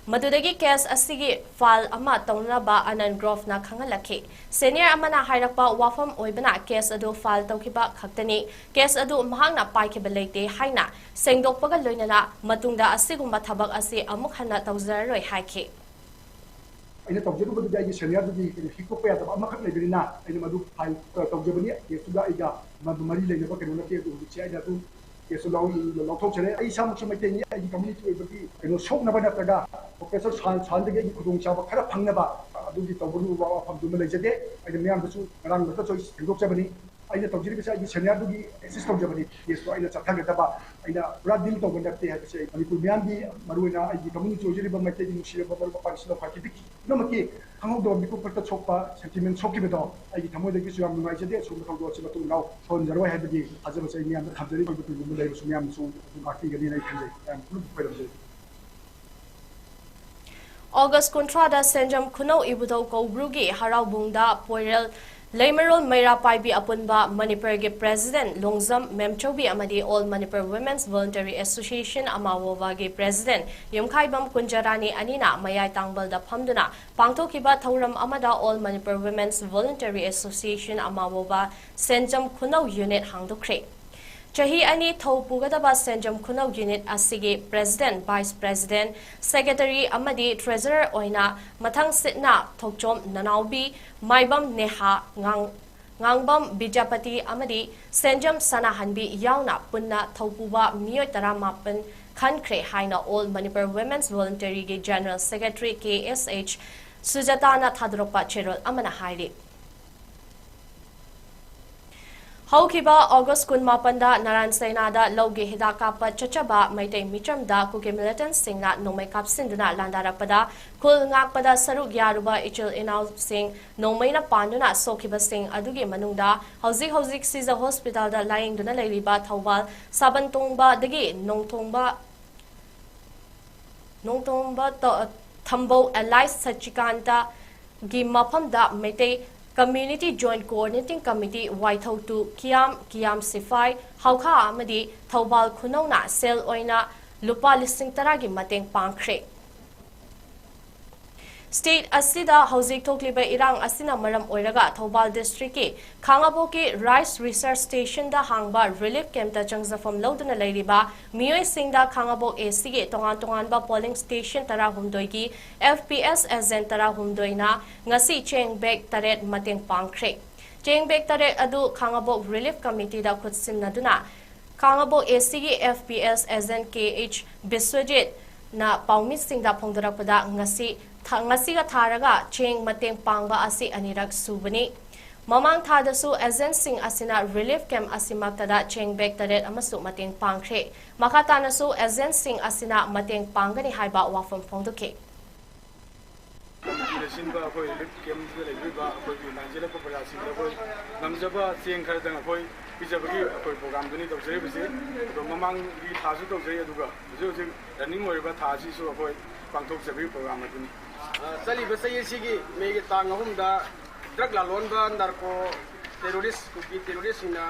ꯃꯗꯨꯗꯒꯤ ꯀꯦꯁ ꯑꯁꯤꯒꯤ ꯐꯥꯏꯜ ꯑꯃ ꯇꯧꯅꯅꯕ ꯑꯅꯟ ꯒ꯭ꯔꯣꯐꯅ ꯈꯪꯍꯜꯂꯛꯈꯤ꯫ ꯁꯦꯅꯤꯌꯔ ꯑꯃꯅ ꯍꯥꯏꯔꯛꯄ ꯋꯥꯐꯝ ꯑꯣꯏꯕꯅ ꯀꯦꯁ ꯑꯗꯨ ꯐꯥꯏꯜ ꯇꯧꯈꯤꯕ ꯈꯛꯇꯅꯤ꯫ ꯀꯦꯁ ꯑꯗꯨ ꯃꯍꯥꯛꯅ ꯄꯥꯏꯈꯤꯕ ꯂꯩꯇꯦ ꯍꯥꯏꯅ ꯁꯦꯡꯗꯣꯛꯄꯒ ꯂꯣꯏꯅꯅ ꯃꯇꯨꯡꯗ ꯑꯁꯤꯒꯨꯝꯕ ꯊꯕꯛ ꯑꯁꯤ ꯑꯃꯨꯛ ꯍꯟꯅ ꯇꯧꯖꯔꯔꯣꯏ ꯍꯥꯏꯈꯤ꯫ ꯑꯩꯅ ꯇꯧꯖꯔꯨꯕꯗꯨꯗꯤ ꯑꯩꯒꯤ ꯁꯦꯅꯤꯌꯔꯗꯨꯒꯤ ꯀꯩꯅꯣ ꯍꯤꯛꯇꯣꯛꯄ ꯌꯥꯗꯕ ꯑꯃꯈꯛ ꯂꯩꯕꯅꯤꯅ ꯑꯩꯅ ꯃꯗꯨ ꯐꯥꯏꯜ ꯇꯧꯖꯕꯅꯤ꯫ ꯀꯦꯁꯇꯨꯗ ꯑꯩꯒ ꯃꯗꯨ ꯃꯔꯤ ꯂꯩꯅꯕ ꯀꯩꯅꯣ ꯅꯠꯇꯦ꯫ ꯑꯗꯨ ꯍꯧꯖꯤꯛꯁꯦ ꯑꯩꯅ ꯑꯗꯨꯝ ꯀꯦꯁꯇꯨ ꯂꯧ-, ꯂꯧꯊꯣꯛꯆꯔꯦ꯫ ꯑꯩ ꯏꯁꯥꯃꯛꯁꯨ ꯃꯩꯇꯩꯅꯤ, ꯑꯩꯒꯤ ꯀꯝꯃ꯭ꯌꯨꯅꯤꯇꯤ ꯑꯣꯏꯕꯒꯤ ꯀꯩꯅꯣ ꯁꯣꯛꯅꯕ ꯅꯠꯇ꯭ꯔꯒ ꯄ꯭ꯔꯣꯐꯦꯁꯔ ꯁꯥꯟ-, ꯁꯥꯟꯗꯒꯤ ꯑꯩꯒꯤ ꯈꯨꯗꯣꯡꯆꯥꯕ ꯈꯔ ꯐꯪꯅꯕ ꯑꯗꯨꯒꯤ ꯇꯧꯕꯒꯤ ꯋꯥꯐꯝꯗꯨꯃ ꯂꯩꯖꯗꯦ꯫ ꯑꯩꯅ ꯃꯤꯌꯥꯝꯗꯁꯨ ꯉꯔꯥꯡ ꯅꯠꯇ꯭ꯔꯁꯨ ꯑꯩ ꯁꯦꯡꯗꯣꯛꯆꯕꯅꯤ꯫ ꯑꯩꯅ ꯇꯧꯖꯔꯤꯕꯁꯦ ꯑꯩꯒꯤ ꯁꯦꯅꯤꯌꯔꯗꯨꯒꯤ ꯑꯦꯁꯤꯁ ꯇꯧꯖꯕꯅꯤ꯫ ꯀꯦꯁꯇꯣ ꯑꯩꯅ ꯆꯠꯊꯒꯗꯕ, ꯑꯩꯅ ꯄꯨꯔꯥ ꯗꯤꯜ ꯇꯧꯕ ꯅꯠꯇꯦ ꯍꯥꯏꯕꯁꯦ ꯑꯩ ꯃꯅꯤꯄꯨꯔ ꯃꯤꯌꯥꯝꯒꯤ, ꯃꯔꯨꯑꯣꯏꯅ ꯑꯩꯒꯤ ꯀꯝꯃ꯭ꯌꯨꯅꯤꯇꯤ ꯑꯣꯏꯖꯔꯤꯕ ꯃꯩꯇꯩꯒꯤ ꯅꯨꯡꯁꯤꯔꯕ ꯃꯔꯨꯞ ꯃꯄꯥꯡꯁꯤꯡ ꯂꯧꯈꯠꯈꯤꯕꯒꯤ ꯄꯨꯝꯅꯃꯛꯀꯤ ꯈꯪꯍꯧꯗꯕ ꯃꯤꯀꯨꯞ ꯈꯛꯇ ꯁꯣꯛꯄ ꯁꯦꯟꯇꯤꯃꯦꯟ ꯁꯣꯛꯈꯤꯕꯗꯣ ꯑꯩꯒꯤ ꯊꯃꯣꯏꯗꯒꯤꯁꯨ ꯌꯥꯝ ꯅꯨꯡꯉꯥꯏꯖꯗꯦ꯫ ꯑꯁꯤꯒꯨꯝꯕ ꯊꯧꯗꯣꯛ ꯑꯁꯤ ꯃꯇꯨꯡ ꯃꯅꯥꯎ ꯊꯣꯛꯍꯟꯖꯔꯣꯏ ꯍꯥꯏꯕꯒꯤ ꯊꯥꯖꯕꯁꯦ ꯑꯩ ꯃꯤꯌꯥꯝꯗ ꯊꯝꯖꯔꯤ꯫ ꯑꯩꯈꯣꯏ ꯀꯔꯤꯒꯨꯝꯕ ꯂꯩꯔꯁꯨ ꯃꯤꯌꯥꯝꯅꯁꯨ ꯑꯗꯨꯝ ꯉꯥꯛꯄꯤꯒꯅꯤꯅ ꯑꯩ ꯈꯟꯖꯩ꯫ ꯃꯌꯥꯝ ꯄꯨꯝꯅꯃꯛ ꯈꯣꯏꯔꯝꯖꯔꯤ꯫ ꯑꯣꯒꯁ ꯀꯨꯟꯊ꯭ꯔꯥꯗ ꯁꯦꯟꯖꯝ ꯈꯨꯅꯧ ꯏꯕꯨꯙꯧ ꯀꯧꯕ꯭ꯔꯨꯒꯤ ꯍꯔꯥꯎꯕꯨꯡꯗ ꯄꯣꯏꯔꯦꯜ ꯂꯩꯃꯔꯣꯜ ꯃꯩꯔꯥ ꯄꯥꯏꯕꯤ ꯑꯄꯨꯟꯕ, ꯃꯅꯤꯄꯨꯔꯒꯤ ꯄ꯭ꯔꯦꯁꯤꯗꯦꯟꯠ ꯂꯣꯡꯖꯝ ꯃꯦꯝꯆꯧꯕꯤ ꯑꯃꯗꯤ All Manipur Women's Voluntary Association ꯑꯃꯥꯋꯣꯕꯥꯒꯤ ꯄ꯭ꯔꯦꯁꯤꯗꯦꯟꯠ ꯌꯨꯝꯈꯥꯏꯕꯝ ꯀꯨꯟꯖꯔꯥꯅꯤ ꯑꯅꯤꯅ ꯃꯌꯥꯏ ꯇꯥꯡꯕꯜꯗ ꯐꯝꯗꯨꯅ ꯄꯥꯡꯊꯣꯛꯈꯤꯕ ꯊꯧꯔꯝ ꯑꯃꯗ All Manipur Women's Voluntary Association ꯑꯃꯥꯋꯣꯕꯥ ꯁꯦꯟꯖꯝ ꯈꯨꯅꯧ ꯌꯨꯅꯤꯠ ꯍꯥꯡꯗꯣꯛꯈ꯭ꯔꯦ꯫ ꯆꯍꯤ ꯑꯅꯤ ꯊꯧ ꯄꯨꯒꯗꯕ ꯁꯦꯟꯖꯝ ꯈꯨꯅꯧ ꯌꯨꯅꯤꯠ ꯑꯁꯤꯒꯤ ꯄ꯭ꯔꯦꯁꯤꯗꯦꯟꯠ, ꯚꯥꯏꯁ ꯄ꯭ꯔꯦꯁꯤꯗꯦꯟꯠ, ꯁꯦꯀ꯭ꯔꯦꯇꯔꯤ ꯑꯃꯗꯤ ꯇ꯭ꯔꯦꯖꯔꯔ ꯑꯣꯏꯅ ꯃꯊꯪ ꯁꯤꯠꯅ ꯊꯣꯛꯆꯣꯝ ꯅꯅꯥꯎꯕꯤ, ꯃꯥꯏꯕꯝ ꯅꯦꯍꯥ, ꯉꯥꯡ-, ꯉꯥꯡꯕꯝ ꯕꯤꯗ꯭ꯌꯥꯄꯇꯤ ꯑꯃꯗꯤ ꯁꯦꯟꯖꯝ ꯁꯅꯥꯍꯟꯕꯤ ꯌꯥꯎꯅ ꯄꯨꯟꯅ ꯊꯧꯄꯨꯕ ꯃꯤꯑꯣꯏ ꯇꯔꯥꯃꯥꯄꯟ ꯈꯟꯈ꯭ꯔꯦ ꯍꯥꯏꯅ All Manipur Women's Voluntaryꯒꯤ General Secretary K S H ꯁꯨꯖꯥꯇꯥꯅ ꯊꯥꯗꯣꯔꯛꯄ ꯆꯦꯔꯣꯜ ꯑꯃꯅ ꯍꯥꯏꯔꯤ꯫ ꯍꯧꯈꯤꯕ ꯑꯣꯒꯁ ꯀꯨꯟꯃꯥꯄꯟꯗ ꯅꯥꯔꯥꯟ ꯁꯦꯅꯥꯗ ꯂꯧꯒꯤ ꯍꯤꯗꯥꯛ ꯀꯥꯞꯄ ꯆꯠꯆꯕ ꯃꯩꯇꯩ ꯃꯤꯆꯝꯗ ꯀꯨꯀꯤ militantꯁꯤꯡꯅ ꯅꯣꯡꯃꯩ ꯀꯥꯞꯁꯤꯟꯗꯨꯅ ꯂꯥꯟꯗꯥꯔꯛꯄꯗ ꯈꯨꯜ ꯉꯥꯛꯄꯗ ꯁꯔꯨꯛ ꯌꯥꯔꯨꯕ ꯏꯆꯤꯜ ꯏꯅꯥꯎꯁꯤꯡ ꯅꯣꯡꯃꯩꯅ ꯄꯥꯟꯗꯨꯅ ꯁꯣꯛꯈꯤꯕꯁꯤꯡ ꯑꯗꯨꯒꯤ ꯃꯅꯨꯡꯗ ꯍꯧꯖꯤꯛ ꯍꯧꯖꯤꯛ ꯁꯤꯖ ꯍꯣꯁꯄꯤꯇꯥꯜꯗ ꯂꯥꯌꯦꯡꯗꯨꯅ ꯂꯩꯔꯤꯕ ꯊꯧꯕꯥꯜ ꯁꯥꯕꯟꯇꯣꯡꯕꯗꯒꯤ ꯅꯣꯡꯊꯣꯡꯕ ꯅꯣꯡꯊꯣꯡꯕ ꯇ-, ꯊꯝꯕꯧ ꯑꯦꯂꯥꯏꯁ ꯁꯆꯤꯀꯥꯟꯇꯒꯤ ꯃꯐꯝꯗ Meitei Community Joint Coordinating Committee Waithou ꯇꯨ ꯀꯤꯌꯥꯝ, ꯀꯤꯌꯥꯝ ꯁꯤꯐꯥꯏ, ꯍꯥꯎꯈꯥ ꯑꯃꯗꯤ ꯊꯧꯕꯥꯜ ꯈꯨꯅꯧꯅ ꯁꯦꯜ ꯑꯣꯏꯅ ꯂꯨꯄꯥ ꯂꯤꯁꯤꯡ ꯇꯔꯥꯒꯤ ꯃꯇꯦꯡ ꯄꯥꯡꯈ꯭ꯔꯦ꯫ State ꯑꯁꯤꯗ ꯍꯧꯖꯤꯛ ꯊꯣꯛꯂꯤꯕ ꯏꯔꯥꯡ ꯑꯁꯤꯅ ꯃꯔꯝ ꯑꯣꯏꯔꯒ ꯊꯧꯕꯥꯜ districtꯀꯤ ꯈꯥꯉꯕꯣꯛꯀꯤ Rice Research Stationꯗ ꯍꯥꯡꯕ relief campꯇ ꯆꯪꯖꯐꯝ ꯂꯧꯗꯨꯅ ꯂꯩꯔꯤꯕ ꯃꯤꯑꯣꯏꯁꯤꯡꯗ ꯈꯥꯉꯕꯣꯛ ACꯒꯤ ꯇꯣꯉꯥꯟ ꯇꯣꯉꯥꯟꯕ polling station ꯇꯔꯥꯍꯨꯝꯗꯣꯏꯒꯤ F P S agent ꯇꯔꯥꯍꯨꯝꯗꯣꯏꯅ ꯉꯁꯤ ꯆꯦꯡ bag ꯇꯔꯦꯠ ꯃꯇꯦꯡ ꯄꯥꯡꯈ꯭ꯔꯦ꯫ ꯆꯦꯡ bag ꯇꯔꯦꯠ ꯑꯗꯨ ꯈꯥꯉꯕꯣꯛ Relief Committeeꯗ ꯈꯨꯠꯁꯤꯟꯅꯗꯨꯅ ꯈꯥꯉꯕꯣꯛ ACꯒꯤ F P S agent K H ꯕꯤꯁ꯭ꯋꯖꯤꯠꯅ ꯄꯥꯎꯃꯤꯁꯤꯡꯗ ꯐꯣꯡꯗꯣꯔꯛꯄꯗ ꯉꯁꯤ ꯊ-, ꯉꯁꯤꯒ ꯊꯥꯔꯒ ꯆꯦꯡ ꯃꯇꯦꯡ ꯄꯥꯡꯕ ꯑꯁꯤ ꯑꯅꯤꯔꯛ ꯁꯨꯕꯅꯤ꯫ ꯃꯃꯥꯡ ꯊꯥꯗꯁꯨ agentꯁꯤꯡ ꯑꯁꯤꯅ relief camp ꯑꯁꯤꯃꯛꯇꯗ ꯆꯦꯡ bag ꯇꯔꯦꯠ ꯑꯃꯁꯨ ꯃꯇꯦꯡ ꯄꯥꯡꯈ꯭ꯔꯦ꯫ ꯃꯈꯥ ꯇꯥꯅꯁꯨ agentꯁꯤꯡ ꯑꯁꯤꯅ ꯃꯇꯦꯡ ꯄꯥꯡꯒꯅꯤ ꯍꯥꯏꯕ ꯋꯥꯐꯝ ꯐꯣꯡꯗꯣꯛꯈꯤ꯫ ꯀꯃꯤꯇꯤꯅ ꯁꯤꯟꯕ ꯑꯩꯈꯣꯏ relief campꯁꯤꯗ ꯂꯩꯕꯤꯔꯤꯕ ꯑꯩꯈꯣꯏꯒꯤ ꯂꯥꯟꯖꯦꯜꯂꯛꯄ ꯄ꯭ꯔꯖꯥꯁꯤꯡꯗ ꯑꯩꯈꯣꯏ ꯉꯝꯖꯕ ꯆꯦꯡ ꯈꯔꯗꯪ ꯑꯩꯈꯣꯏ ꯄꯤꯖꯕꯒꯤ ꯑꯩꯈꯣꯏ programꯗꯨꯅꯤ ꯇꯧꯖꯔꯤꯕꯁꯤ꯫ ꯑꯗꯣ ꯃꯃꯥꯡꯒꯤ ꯊꯥꯁꯨ ꯇꯧꯖꯩ, ꯑꯗꯨꯒ ꯍꯧꯖꯤꯛ ꯍꯧꯖꯤꯛ running ꯑꯣꯏꯔꯤꯕ ꯊꯥ ꯑꯁꯤꯁꯨ ꯑꯩꯈꯣꯏ ꯄꯥꯡꯊꯣꯛꯆꯕꯒꯤ program ꯑꯗꯨꯅꯤ꯫ ꯑ, ꯆꯠꯂꯤꯕ ꯆꯍꯤ ꯑꯁꯤꯒꯤ ꯃꯦꯒꯤ ꯇꯥꯡ ꯑꯍꯨꯝꯗ drug ꯂꯥꯂꯣꯟꯕ narco terrorist, ꯀꯨꯀꯤ terroristꯁꯤꯡꯅ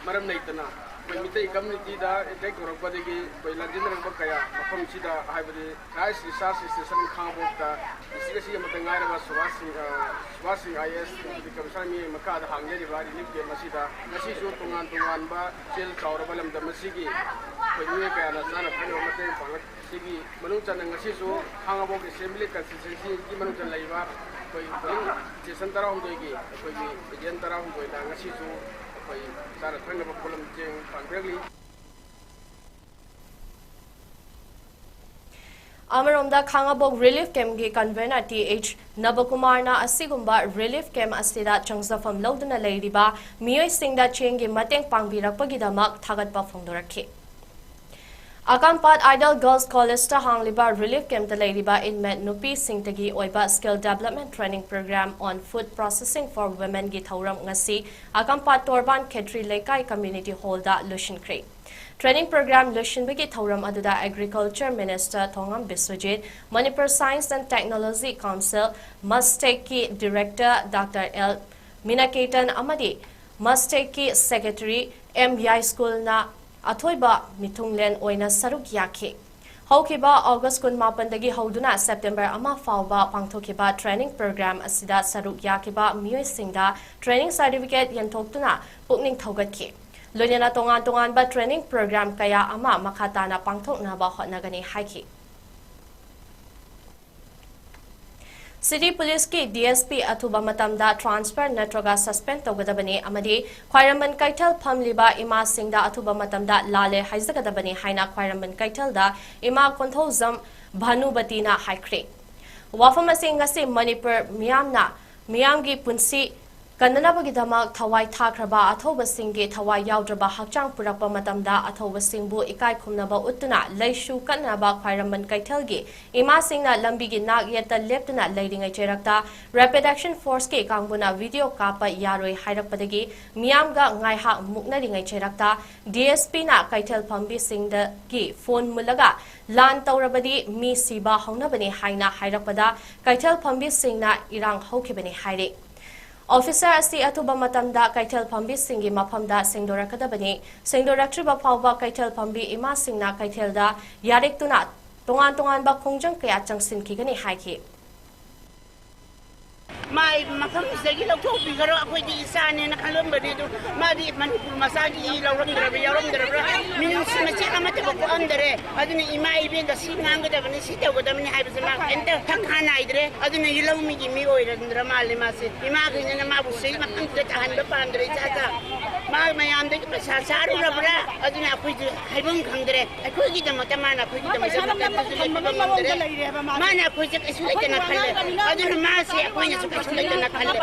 ꯃꯔꯝ ꯂꯩꯇꯅ ꯑꯩꯈꯣꯏ ꯃꯤꯇꯩ communityꯗ attack ꯇꯧꯔꯛꯄꯗꯒꯤ ꯑꯩꯈꯣꯏ ꯂꯥꯟꯖꯦꯟꯅꯔꯛꯄ ꯀꯌꯥ ꯃꯐꯝꯁꯤꯗ, ꯍꯥꯏꯕꯗꯤ Rice Research Station ꯈꯥꯉꯕꯣꯛꯇ district ꯑꯁꯤꯒꯤ ꯑꯃꯠꯇ ꯉꯥꯏꯔꯕ ꯁꯨꯕꯥꯁ ꯁꯤꯡ, ꯑ, ꯁꯨꯕꯥꯁ ꯁꯤꯡ IAS Deputy Commissioner ꯃꯤ ꯃꯈꯥꯗ ꯍꯥꯡꯖꯔꯤꯕ relief camp ꯑꯁꯤꯗ ꯉꯁꯤꯁꯨ ꯇꯣꯉꯥꯟ ꯇꯣꯉꯥꯟꯕ ꯆꯦꯜ ꯆꯥꯎꯔꯕ ꯂꯝꯗꯝ ꯑꯁꯤꯒꯤ ꯑꯩꯈꯣꯏ ꯃꯤꯑꯣꯏ ꯀꯌꯥꯅ ꯆꯥꯅ ꯊꯛꯅꯕ ꯃꯇꯦꯡ ꯄꯥꯡꯂꯛ-, ꯁꯤꯒꯤ ꯃꯅꯨꯡ ꯆꯟꯅ ꯉꯁꯤꯁꯨ ꯈꯥꯉꯕꯣꯛ Assembly Constituencyꯒꯤ ꯃꯅꯨꯡꯗ ꯂꯩꯕ ꯑꯩꯈꯣꯏ polling station ꯇꯔꯥꯍꯨꯝꯗꯣꯏꯒꯤ ꯑꯩꯈꯣꯏꯒꯤ agent ꯇꯔꯥꯍꯨꯝꯗꯣꯏꯗ ꯉꯁꯤꯁꯨ ꯑꯩꯈꯣꯏ ꯆꯥꯅ ꯊꯛꯅꯕ ꯄꯣꯠꯂꯝ ꯆꯦꯡ ꯄꯥꯡꯕꯤꯔꯛꯂꯤ꯫ ꯑꯃꯔꯣꯝꯗ, ꯈꯥꯉꯕꯣꯛ ꯔꯤꯂꯤꯐ ꯀꯦꯝꯞꯀꯤ ꯀꯟꯚꯦꯅꯔ ꯇꯤ ꯑꯩꯆ ꯅꯕꯀꯨꯃꯥꯔꯅ ꯑꯁꯤꯒꯨꯝꯕ ꯔꯤꯂꯤꯐ ꯀꯦꯝꯞ ꯑꯁꯤꯗ ꯆꯪꯖꯐꯝ ꯂꯧꯗꯨꯅ ꯂꯩꯔꯤꯕ ꯃꯤꯑꯣꯏꯁꯤꯡꯗ ꯆꯦꯡꯒꯤ ꯃꯇꯦꯡ ꯄꯥꯡꯕꯤꯔꯛꯄꯒꯤꯗꯃꯛ ꯊꯥꯒꯠꯄ ꯐꯣꯡꯗꯣꯔꯛꯈꯤ꯫ ꯑꯀꯥꯝꯄꯥꯠ ꯑꯥꯏꯗꯜ ꯒꯔꯜꯁ ꯀꯣꯂꯦꯖꯇ ꯍꯥꯡꯂꯤꯕ ꯔꯤꯂꯤꯐ ꯀꯦꯝꯞꯇ ꯂꯩꯔꯤꯕ ꯏꯟꯃꯦꯠ ꯅꯨꯄꯤꯁꯤꯡꯗꯒꯤ ꯑꯣꯏꯕ skill development training program on food processing for womenꯒꯤ ꯊꯧꯔꯝ ꯉꯁꯤ ꯑꯀꯥꯝꯄꯥꯠ ꯇꯣꯔꯕꯥꯟ ꯈꯦꯇ꯭ꯔꯤ ꯂꯩꯀꯥꯏ ꯀꯝꯃ꯭ꯌꯨꯅꯤꯇꯤ ꯍꯣꯜꯗ ꯂꯣꯏꯁꯤꯟꯈ꯭ꯔꯦ꯫ ꯇ꯭ꯔꯦꯅꯤꯡ ꯄ꯭ꯔꯣꯒ꯭ꯔꯥꯝ ꯂꯣꯏꯁꯤꯟꯕꯒꯤ ꯊꯧꯔꯝ ꯑꯗꯨꯗ agriculture minister Thongam Biswajit, Manipur science and technology council, ꯃꯁꯇꯦꯛꯀꯤ ꯗꯤꯔꯦꯛꯇꯔ ꯗꯥꯛꯇꯔ ꯑꯦꯜ ꯃꯤꯅꯥꯀꯦꯇꯟ ꯑꯃꯗꯤ ꯃꯁꯇꯦꯛꯀꯤ ꯁꯦꯀ꯭ꯔꯦꯇꯔꯤ ꯑꯦꯝ ꯌꯥꯏꯁ꯭ꯀꯨꯜꯅ ꯑꯊꯣꯏꯕ ꯃꯤꯊꯨꯡꯂꯦꯟ ꯑꯣꯏꯅ ꯁꯔꯨꯛ ꯌꯥꯈꯤ꯫ ꯍꯧꯈꯤꯕ ꯑꯣꯒꯁ ꯀꯨꯟꯃꯥꯄꯟꯗꯒꯤ ꯍꯧꯗꯨꯅ ꯁꯦꯞꯇꯦꯝꯕꯔ ꯑꯃ ꯐꯥꯎꯕ ꯄꯥꯡꯊꯣꯛꯈꯤꯕ ꯇ꯭ꯔꯦꯅꯤꯡ ꯄ꯭ꯔꯣꯒ꯭ꯔꯥꯝ ꯑꯁꯤꯗ ꯁꯔꯨꯛ ꯌꯥꯈꯤꯕ ꯃꯤꯑꯣꯏꯁꯤꯡꯗ ꯇ꯭ꯔꯦꯅꯤꯡ ꯁꯥꯔꯇꯤꯐꯤꯀꯦꯠ ꯌꯦꯟꯊꯣꯛꯇꯨꯅ ꯄꯨꯛꯅꯤꯡ ꯊꯧꯒꯠꯈꯤ꯫ ꯂꯣꯏꯅꯅ ꯇꯣꯉꯥꯟ ꯇꯣꯉꯥꯟꯕ ꯇ꯭ꯔꯦꯅꯤꯡ ꯄ꯭ꯔꯣꯒ꯭ꯔꯥꯝ ꯀꯌꯥ ꯑꯃ ꯃꯈꯥ ꯇꯥꯅ ꯄꯥꯡꯊꯣꯛꯅꯕ ꯍꯣꯠꯅꯒꯅꯤ ꯍꯥꯏꯈꯤ꯫ ꯁꯤꯇꯤ ꯄꯨꯂꯤꯁꯀꯤ ꯗꯤ ꯑꯦꯁ ꯄꯤ ꯑꯊꯨꯕ ꯃꯇꯝꯗ ꯇ꯭ꯔꯥꯟꯁꯐꯔ ꯅꯠꯇ꯭ꯔꯒ ꯁꯁꯄꯦꯟ ꯇꯧꯒꯗꯕꯅꯤ ꯑꯃꯗꯤ ꯈ꯭ꯋꯥꯏꯔꯝꯕꯟ ꯀꯩꯊꯦꯜ ꯐꯝꯂꯤꯕ ꯏꯃꯥꯁꯤꯡꯗ ꯑꯊꯨꯕ ꯃꯇꯝꯗ ꯂꯥꯜꯂꯦ ꯍꯥꯏꯖꯒꯗꯕꯅꯤ ꯍꯥꯏꯅ ꯈ꯭ꯋꯥꯏꯔꯝꯕꯟ ꯀꯩꯊꯦꯜꯗ ꯏꯃꯥ ꯀꯣꯟꯊꯧꯖꯝ ꯚꯥꯅꯨꯕꯇꯤꯅ ꯍꯥꯏꯈ꯭ꯔꯦ꯫ ꯋꯥꯐꯝ ꯑꯁꯤ ꯉꯁꯤ ꯃꯅꯤꯄꯨꯔ ꯃꯤꯌꯥꯝꯅ ꯃꯤꯌꯥꯝꯒꯤ ꯄꯨꯟꯁꯤ ꯀꯟꯅꯅꯕꯒꯤꯗꯃꯛ ꯊꯋꯥꯏ ꯊꯥꯈ꯭ꯔꯕ ꯑꯊꯧꯕꯁꯤꯡꯒꯤ ꯊꯋꯥꯏ ꯌꯥꯎꯗ꯭ꯔꯕ ꯍꯛꯆꯥꯡ ꯄꯨꯔꯛꯄ ꯃꯇꯝꯗ ꯑꯊꯧꯕꯁꯤꯡꯕꯨ ꯏꯀꯥꯏ ꯈꯨꯝꯅꯕ ꯎꯠꯇꯨꯅ ꯂꯩꯁꯨ ꯀꯠꯅꯅꯕ ꯈ꯭ꯋꯥꯏꯔꯝꯕꯟ ꯀꯩꯊꯦꯜꯒꯤ ꯏꯃꯥꯁꯤꯡꯅ ꯂꯝꯕꯤꯒꯤ ꯅꯥꯛ ꯌꯦꯠꯇ ꯂꯦꯞꯇꯨꯅ ꯂꯩꯔꯤꯉꯩ ꯆꯩꯔꯛꯇ ꯔꯦꯄꯤꯗ ꯑꯦꯛꯁꯟ ꯐꯣꯔꯁꯀꯤ ꯀꯥꯡꯕꯨꯅ ꯚꯤꯗꯤꯑꯣ ꯀꯥꯞꯄ ꯌꯥꯔꯣꯏ ꯍꯥꯏꯔꯛꯄꯗꯒꯤ ꯃꯤꯌꯥꯝꯒ ꯉꯥꯏꯍꯥꯛ ꯃꯨꯛꯅꯔꯤꯉꯩ ꯆꯩꯔꯛꯇ ꯗꯤ ꯑꯦꯁ ꯄꯤꯅ ꯀꯩꯊꯦꯜ ꯐꯝꯕꯤꯁꯤꯡꯗꯒꯤ ꯐꯣꯟ ꯃꯨꯜꯂꯒ ꯂꯥꯟ ꯇꯧꯔꯕꯗꯤ ꯃꯤ ꯁꯤꯕ ꯍꯧꯅꯕꯅꯤ ꯍꯥꯏꯅ ꯍꯥꯏꯔꯛꯄꯗ ꯀꯩꯊꯦꯜ ꯐꯝꯕꯤꯁꯤꯡꯅ ꯏꯔꯥꯡ ꯍꯧꯈꯤꯕꯅꯤ ꯍꯥꯏꯔꯤ꯫ ꯑꯣꯐꯤꯁꯔ ꯑꯁꯤ ꯑꯊꯨꯕ ꯃꯇꯝꯗ ꯀꯩꯊꯦꯜ ꯐꯝꯕꯤꯁꯤꯡꯒꯤ ꯃꯐꯝꯗ ꯁꯦꯡꯗꯣꯔꯛꯀꯗꯕꯅꯤ꯫ ꯁꯦꯡꯗꯣꯔꯛꯇ꯭ꯔꯤꯕ ꯐꯥꯎꯕ ꯀꯩꯊꯦꯜ ꯐꯝꯕꯤ ꯏꯃꯥꯁꯤꯡꯅ ꯀꯩꯊꯦꯜꯗ ꯌꯥꯔꯦꯛꯇꯨꯅ ꯇꯣꯉꯥꯟ ꯇꯣꯉꯥꯟꯕ ꯈꯣꯡꯖꯪ ꯀꯌꯥ ꯆꯪꯁꯤꯟꯈꯤꯒꯅꯤ ꯍꯥꯏꯈꯤ꯫ ꯃꯥꯏ ꯃꯐꯝꯁꯤꯗꯒꯤ ꯂꯧꯊꯣꯛꯄꯤꯈ꯭ꯔꯣ, ꯑꯩꯈꯣꯏꯗꯤ ꯏꯆꯥꯅꯦꯅ ꯈꯜꯂꯝꯕꯅꯤ꯫ ꯑꯗꯨ ꯃꯥꯗꯤ ꯃꯅꯤꯄꯨꯔ ꯃꯆꯥꯒꯤ ꯏ ꯂꯧꯔꯝꯗ꯭ꯔꯕ ꯌꯥꯎꯔꯝꯗ꯭ꯔꯕ꯭ꯔꯥ, ꯃꯤꯅꯨꯡꯁꯤ ꯃꯆꯦꯠ ꯑꯃꯠꯇꯕ ꯄꯣꯛꯍꯟꯗꯔꯦ꯫ ꯑꯗꯨꯅ ꯏꯃꯥ ꯏꯕꯦꯟꯗ ꯁꯤ ꯉꯥꯡꯒꯗꯕꯅꯤ, ꯁꯤ ꯇꯧꯒꯗꯕꯅꯤ ꯍꯥꯏꯕꯁꯦ ꯃꯥ ꯀꯩꯝꯇ ꯊꯛ ꯈꯥ ꯅꯥꯏꯗ꯭ꯔꯦ꯫ ꯑꯗꯨꯅ ꯌꯦꯜꯍꯧꯃꯤꯒꯤ ꯃꯤ ꯑꯣꯏꯔꯝꯗ꯭ꯔ ꯃꯥꯜꯂꯦ ꯃꯥꯁꯦ꯫ ꯏꯃꯥꯈꯩꯅꯅ ꯃꯥꯕꯨ ꯁꯤ ꯃꯐꯝꯁꯤꯗ ꯇꯥꯍꯟꯕ ꯄꯥꯝꯗ꯭ꯔꯦ꯫ ꯏꯆꯥ ꯏꯆꯥ ꯃꯥ ꯃꯌꯥꯝꯗꯒꯤ ꯄꯩꯁꯥ ꯆꯥꯔꯨꯔꯕ꯭ꯔꯥ? ꯑꯗꯨꯅ ꯑꯩꯈꯣꯏꯁꯨ ꯍꯥꯏꯐꯝ ꯈꯪꯗ꯭ꯔꯦ꯫ ꯑꯩꯈꯣꯏꯒꯤꯗꯃꯛꯇ ꯃꯥꯅ ꯑꯩꯈꯣꯏꯒꯤꯗꯃꯛꯇ ꯃꯇꯝꯗꯨꯁꯨ ꯂꯦꯞꯄꯤꯕ ꯉꯝꯗ꯭ꯔꯦ꯫ ꯃꯥꯅ ꯑꯩꯈꯣꯏꯁꯦ ꯀꯩꯁꯨ ꯂꯩꯇꯅ ꯈꯜꯂꯦ꯫ ꯑꯗꯨꯅ ꯃꯥꯁꯦ ꯑꯩꯈꯣꯏꯅꯁꯨ ꯀꯩꯁꯨ ꯂꯩꯇꯅ ꯈꯜꯂꯦ꯫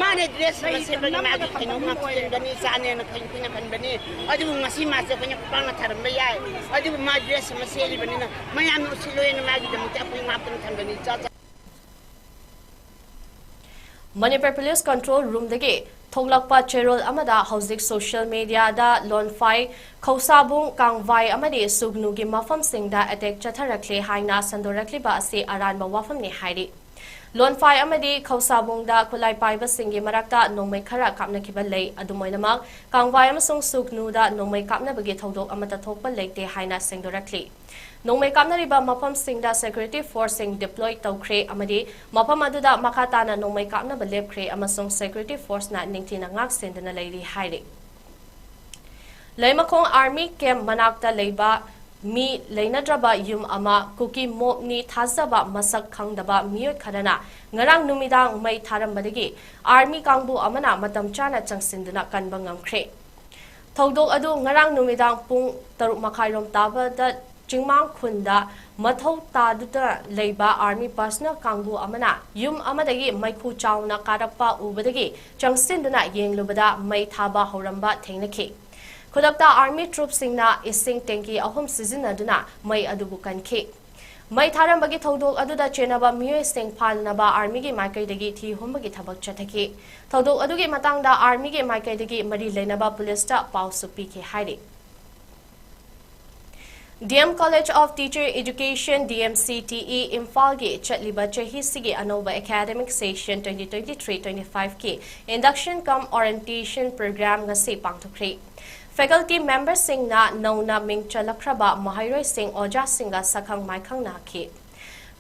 ꯃꯥꯅ ꯗ꯭ꯔꯦꯁ ꯑꯃ ꯁꯦꯠꯄꯒꯤ ꯃꯥꯒꯤ ꯀꯩꯅꯣꯝ ꯍꯥꯞꯆꯤꯟꯕꯅꯤ, ꯆꯥꯅꯦꯅ ꯑꯩꯈꯣꯏꯅ ꯈꯟꯕꯅꯤ꯫ ꯑꯗꯨꯕꯨ ꯉꯁꯤ ꯃꯥꯁꯦ ꯑꯩꯈꯣꯏꯅ ꯈꯨꯄꯥꯛꯅ ꯊꯥꯔꯝꯕ ꯌꯥꯏ꯫ ꯑꯗꯨꯕꯨ ꯃꯥ ꯗ꯭ꯔꯦꯁ ꯑꯃ ꯁꯦꯠꯂꯤꯕꯅꯤꯅ ꯃꯌꯥꯝꯅ ꯎꯠꯁꯤꯜꯂꯣꯏꯅ ꯃꯥꯒꯤꯗꯃꯛꯇ ꯑꯩꯈꯣꯏ ꯉꯥꯛꯇꯅ ꯊꯝꯕꯅꯤ꯫ ꯏꯆꯥ ꯆꯥ- ꯃꯅꯤꯄꯨꯔ ꯄꯨꯂꯤꯁ ꯀꯟꯇ꯭ꯔꯣꯜ ꯔꯨꯝꯗꯒꯤ ꯊꯣꯛꯂꯛꯄ ꯆꯦꯔꯣꯜ ꯑꯃꯗ ꯍꯧꯖꯤꯛ ꯁꯣꯁꯤꯌꯦꯜ ꯃꯤꯗꯤꯌꯥꯗ ꯂꯣꯟꯐꯥꯏ, ꯈꯧꯁꯥꯕꯨꯡ, ꯀꯥꯡꯚꯥꯏ ꯑꯃꯗꯤ ꯁꯨꯒꯅꯨꯒꯤ ꯃꯐꯝꯁꯤꯡꯗ ꯑꯦꯇꯦꯛ ꯆꯠꯊꯔꯛꯂꯦ ꯍꯥꯏꯅ ꯁꯟꯗꯣꯔꯛꯂꯤꯕ ꯑꯁꯤ ꯑꯔꯥꯟꯕ ꯋꯥꯐꯝꯅꯤ ꯍꯥꯏꯔꯤ꯫ ꯂꯣꯟꯐꯥꯏ ꯑꯃꯗꯤ ꯈꯧꯁꯥꯕꯨꯡꯗ ꯈꯨꯠꯂꯥꯏ ꯄꯥꯏꯕꯁꯤꯡꯒꯤ ꯃꯔꯛꯇ ꯅꯣꯡꯃꯩ ꯈꯔ ꯀꯥꯞꯅꯈꯤꯕ ꯂꯩ꯫ ꯑꯗꯨꯝ ꯑꯣꯏꯅꯃꯛ, ꯀꯥꯡꯚꯥꯏ ꯑꯃꯁꯨꯡ ꯁꯨꯒꯅꯨꯗ ꯅꯣꯡꯃꯩ ꯀꯥꯞꯅꯕꯒꯤ ꯊꯧꯗꯣꯛ ꯑꯃꯠꯇ ꯊꯣꯛꯄ ꯂꯩꯇꯦ ꯍꯥꯏꯅ ꯁꯦꯡꯗꯣꯔꯛꯂꯤ꯫ ꯅꯣꯡꯃꯩ ꯀꯥꯞꯅꯔꯤꯕ ꯃꯐꯝꯁꯤꯡꯗ ꯁꯦꯀ꯭ꯌꯨꯔꯤꯇꯤ ꯐꯣꯔꯁꯁꯤꯡ ꯗꯤꯄ꯭ꯂꯣꯏ ꯇꯧꯈ꯭ꯔꯦ ꯑꯃꯗꯤ ꯃꯐꯝ ꯑꯗꯨꯗ ꯃꯈꯥ ꯇꯥꯅ ꯅꯣꯡꯃꯩ ꯀꯥꯞꯅꯕ ꯂꯦꯞꯈ꯭ꯔꯦ ꯑꯃꯁꯨꯡ ꯁꯦꯀ꯭ꯌꯨꯔꯤꯇꯤ ꯐꯣꯔꯁꯅ ꯅꯤꯡꯊꯤꯅ ꯉꯥꯛ ꯁꯦꯟꯗꯨꯅ ꯂꯩꯔꯤ ꯍꯥꯏꯔꯤ꯫ ꯂꯩꯃꯈꯣꯡ ꯑꯥꯔꯃꯤ ꯀꯦꯝꯞ ꯃꯅꯥꯛꯇ ꯂꯩꯕ ꯃꯤ ꯂꯩꯅꯗ꯭ꯔꯕ ꯌꯨꯝ ꯑꯃ ꯀꯨꯀꯤ ꯃꯣꯞꯅꯤ ꯊꯥꯖꯕ ꯃꯁꯛ ꯈꯪꯗꯕ ꯃꯤꯑꯣꯏ ꯈꯔꯅ ꯉꯔꯥꯡ ꯅꯨꯃꯤꯗꯥꯡ ꯃꯩ ꯊꯥꯔꯝꯕꯗꯒꯤ ꯑꯥꯔꯃꯤ ꯀꯥꯡꯕꯨ ꯑꯃꯅ ꯃꯇꯝ ꯆꯥꯅ ꯆꯪꯁꯤꯟꯗꯨꯅ ꯀꯟꯕ ꯉꯝꯈ꯭ꯔꯦ꯫ ꯊꯧꯗꯣꯛ ꯑꯗꯨ ꯉꯔꯥꯡ ꯅꯨꯃꯤꯗꯥꯡ ꯄꯨꯡ ꯇꯔꯨꯛ ꯃꯈꯥꯏꯔꯣꯝ ꯇꯥꯕꯗ ꯆꯤꯡꯃꯥꯡ ꯈꯨꯟꯗ ꯃꯊꯧ ꯇꯥꯗꯨꯅ ꯂꯩꯕ ꯑꯥꯔꯃꯤ ꯄꯔꯁꯅꯦꯜ ꯀꯥꯡꯕꯨ ꯑꯃꯅ ꯌꯨꯝ ꯑꯃꯗꯒꯤ ꯃꯩꯈꯨ ꯆꯥꯎꯅ ꯀꯥꯔꯛꯄ ꯎꯕꯗꯒꯤ ꯆꯪꯁꯤꯟꯗꯨꯅ ꯌꯦꯡꯂꯨꯕꯗ ꯃꯩ ꯊꯥꯕ ꯍꯧꯔꯝꯕ ꯊꯦꯡꯅꯈꯤ꯫ ꯈꯨꯗꯛꯇ ꯑꯥꯔꯃꯤ ꯇ꯭ꯔꯨꯞꯁꯤꯡꯅ ꯏꯁꯤꯡ ꯇꯦꯡꯀꯤ ꯑꯍꯨꯝ ꯁꯤꯖꯤꯟꯅꯗꯨꯅ ꯃꯩ ꯑꯗꯨꯕꯨ ꯀꯟꯈꯤ꯫ ꯃꯩ ꯊꯥꯔꯝꯕꯒꯤ ꯊꯧꯗꯣꯛ ꯑꯗꯨꯗ ꯆꯦꯟꯅꯕ ꯃꯤꯑꯣꯏꯁꯤꯡ ꯐꯥꯅꯅꯕ ꯑꯥꯔꯃꯤꯒꯤ ꯃꯥꯏꯀꯩꯗꯒꯤ ꯊꯤ ꯍꯨꯝꯕꯒꯤ ꯊꯕꯛ ꯆꯠꯊꯈꯤ꯫ ꯊꯧꯗꯣꯛ ꯑꯗꯨꯒꯤ ꯃꯇꯥꯡꯗ ꯑꯥꯔꯃꯤꯒꯤ ꯃꯥꯏꯀꯩꯗꯒꯤ ꯃꯔꯤ ꯂꯩꯅꯕ ꯄꯨꯂꯤꯁꯇ ꯄꯥꯎꯁꯨ ꯄꯤꯈꯤ ꯍꯥꯏꯔꯤ꯫ D M College of Teacher Education, D M C T E, ꯏꯝꯐꯥꯜꯒꯤ ꯆꯠꯂꯤꯕ ꯆꯍꯤꯁꯤꯒꯤ ꯑꯅꯧꯕ academic session twenty twenty-three twenty-five ꯀꯤ induction cum orientation program ꯉꯁꯤ ꯄꯥꯡꯊꯣꯛꯈ꯭ꯔꯦ꯫ Faculty memberꯁꯤꯡꯅ ꯅꯧꯅ ꯃꯤꯡ ꯆꯜꯂꯛꯈ꯭ꯔꯕ ꯃꯍꯩꯔꯣꯏꯁꯤꯡ ꯑꯣꯖꯥꯁꯤꯡꯒ ꯁꯛꯈꯪ ꯃꯥꯏꯈꯪꯅꯍꯟꯈꯤ꯫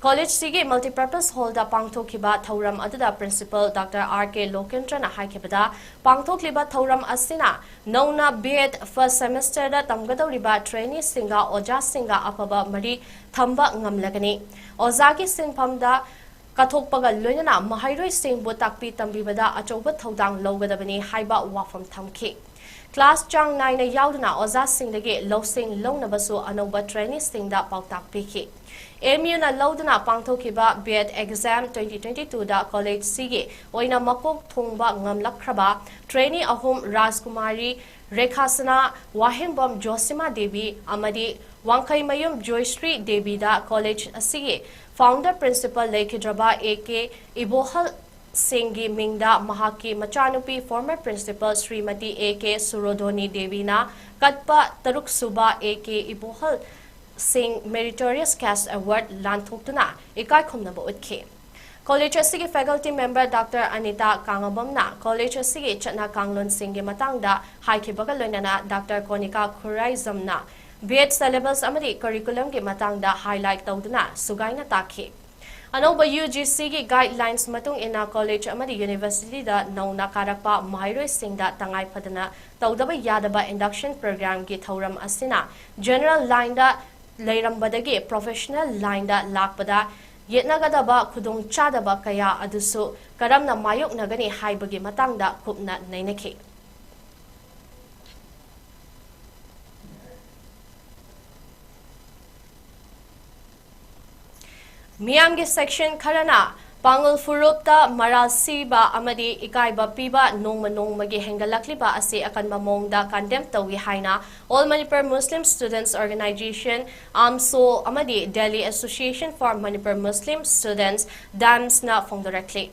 ꯀꯣꯂꯦꯖꯁꯤꯒꯤ multipurpose hallꯗ ꯄꯥꯡꯊꯣꯛꯈꯤꯕ ꯊꯧꯔꯝ ꯑꯗꯨꯗ Principal Doctor R K ꯂꯣꯀꯦꯟꯗ꯭ꯔꯅ ꯍꯥꯏꯈꯤꯕꯗ, ꯄꯥꯡꯊꯣꯛꯂꯤꯕ ꯊꯧꯔꯝ ꯑꯁꯤꯅ ꯅꯧꯅ B.Ed first semesterꯗ ꯇꯝꯒꯗꯧꯔꯤꯕ traineeꯁꯤꯡꯒ ꯑꯣꯖꯥꯁꯤꯡꯒ ꯑꯐꯕ ꯃꯔꯤ ꯊꯝꯕ ꯉꯝꯂꯒꯅꯤ꯫ ꯑꯣꯖꯥꯒꯤ ꯁꯤꯟꯐꯝꯗ ꯀꯠꯊꯣꯛꯄꯒ ꯂꯣꯏꯅꯅ ꯃꯍꯩꯔꯣꯏꯁꯤꯡꯕꯨ ꯇꯥꯛꯄꯤ ꯇꯝꯕꯤꯕꯗ ꯑꯆꯧꯕ ꯊꯧꯗꯥꯡ ꯂꯧꯒꯗꯕꯅꯤ ꯍꯥꯏꯕ ꯋꯥꯐꯝ ꯊꯝꯈꯤ꯫ Class ꯆꯥꯡ ꯅꯥꯏꯅ ꯌꯥꯎꯗꯨꯅ ꯑꯣꯖꯥꯁꯤꯡꯗꯒꯤ ꯂꯧꯁꯤꯡ ꯂꯧꯅꯕꯁꯨ ꯑꯅꯧꯕ traineeꯁꯤꯡꯗ ꯄꯥꯎꯇꯥꯛ ꯄꯤꯈꯤ꯫ MUꯅ ꯂꯧꯗꯨꯅ ꯄꯥꯡꯊꯣꯛꯈꯤꯕ B.Ed exam twenty twenty twoꯗ ꯀꯣꯂꯦꯖꯁꯤꯒꯤ ꯑꯣꯏꯅ ꯃꯀꯣꯛ ꯊꯣꯡꯕ ꯉꯝꯂꯛꯈ꯭ꯔꯕ trainee ꯑꯍꯨꯝ, ꯔꯥꯖꯀꯨꯃꯥꯔꯤ ꯔꯦꯈꯥꯁꯅꯥ, ꯋꯥꯍꯦꯡꯕꯝ ꯖꯣꯁꯤꯃꯥ ꯗꯦꯕꯤ ꯑꯃꯗꯤ ꯋꯥꯡꯈꯩꯃꯌꯨꯝ ꯖꯣꯏꯁ꯭ꯔꯤ ꯗꯦꯕꯤꯗ ꯀꯣꯂꯦꯖ ꯑꯁꯤꯒꯤ founder principal ꯂꯩꯈꯤꯗ꯭ꯔꯕ A K ꯏꯕꯣꯍꯜ ꯁꯤꯡꯒꯤ ꯃꯤꯡꯗ ꯃꯍꯥꯛꯀꯤ ꯃꯆꯥꯅꯨꯄꯤ former principal Shrimati A K ꯁꯨꯔꯣꯙꯣꯅꯤ ꯗꯦꯕꯤꯅ ꯀꯠꯄ ꯇꯔꯨꯛꯁꯨꯕ A K ꯏꯕꯣꯍꯜ ꯁꯤꯡ Meritorious Guest Award ꯂꯥꯟꯊꯣꯛꯇꯨꯅ ꯏꯀꯥꯏ ꯈꯨꯝꯅꯕ ꯎꯠꯈꯤ꯫ ꯀꯣꯂꯦꯖ ꯑꯁꯤꯒꯤ faculty member Doctor Anita ꯀꯥꯉꯕꯝꯅ college ꯑꯁꯤꯒꯤ ꯆꯠꯅ ꯀꯥꯡꯂꯣꯟꯁꯤꯡꯒꯤ ꯃꯇꯥꯡꯗ ꯍꯥꯏꯈꯤꯕꯒ ꯂꯣꯏꯅꯅ Doctor ꯀꯣꯅꯤꯀꯥ ꯈꯨꯔꯥꯏꯖꯝꯅ B.Ed syllabus ꯑꯃꯗꯤ curriculumꯒꯤ ꯃꯇꯥꯡꯗ highlight ꯇꯧꯗꯨꯅ ꯁꯨꯒꯥꯏꯅ ꯇꯥꯛꯈꯤ꯫ ꯑꯅꯧꯕ UGCꯒꯤ guidelines ꯃꯇꯨꯡ ꯏꯟꯅ ꯀꯣꯂꯦꯖ ꯑꯃꯗꯤ universityꯗ ꯅꯧꯅ ꯀꯥꯔꯛꯄ ꯃꯍꯩꯔꯣꯏꯁꯤꯡꯗ ꯇꯉꯥꯏ ꯐꯗꯅ ꯇꯧꯗꯕ ꯌꯥꯗꯕ induction programꯒꯤ ꯊꯧꯔꯝ ꯑꯁꯤꯅ general lineꯗ ꯂꯩꯔꯝꯕꯗꯒꯤ professional lineꯗ ꯂꯥꯛꯄꯗ ꯌꯦꯠꯅꯒꯗꯕ ꯈꯨꯗꯣꯡꯆꯥꯗꯕ ꯀꯌꯥ ꯑꯗꯨꯁꯨ ꯀꯔꯝꯅ ꯃꯥꯌꯣꯛꯅꯒꯅꯤ ꯍꯥꯏꯕꯒꯤ ꯃꯇꯥꯡꯗ ꯀꯨꯞꯅ ꯅꯩꯅꯈꯤ꯫ ꯃꯤꯌꯥꯝꯒꯤ section ꯈꯔꯅ ꯄꯥꯉꯜ ꯐꯨꯔꯨꯞꯇ ꯃꯔꯥꯜ ꯁꯤꯕ ꯑꯃꯗꯤ ꯏꯀꯥꯏꯕ ꯄꯤꯕ ꯅꯣꯡꯃ ꯅꯣꯡꯃꯒꯤ ꯍꯦꯟꯒꯠꯂꯛꯂꯤꯕ ꯑꯁꯤ ꯑꯀꯟꯕ ꯃꯑꯣꯡꯗ condemn ꯇꯧꯏ ꯍꯥꯏꯅ All Manipur Muslim Students Organisation, AMSO, ꯑꯃꯗꯤ Delhi Association for Manipur Muslim Students, DAMMSꯅ ꯐꯣꯡꯗꯣꯔꯛꯂꯤ꯫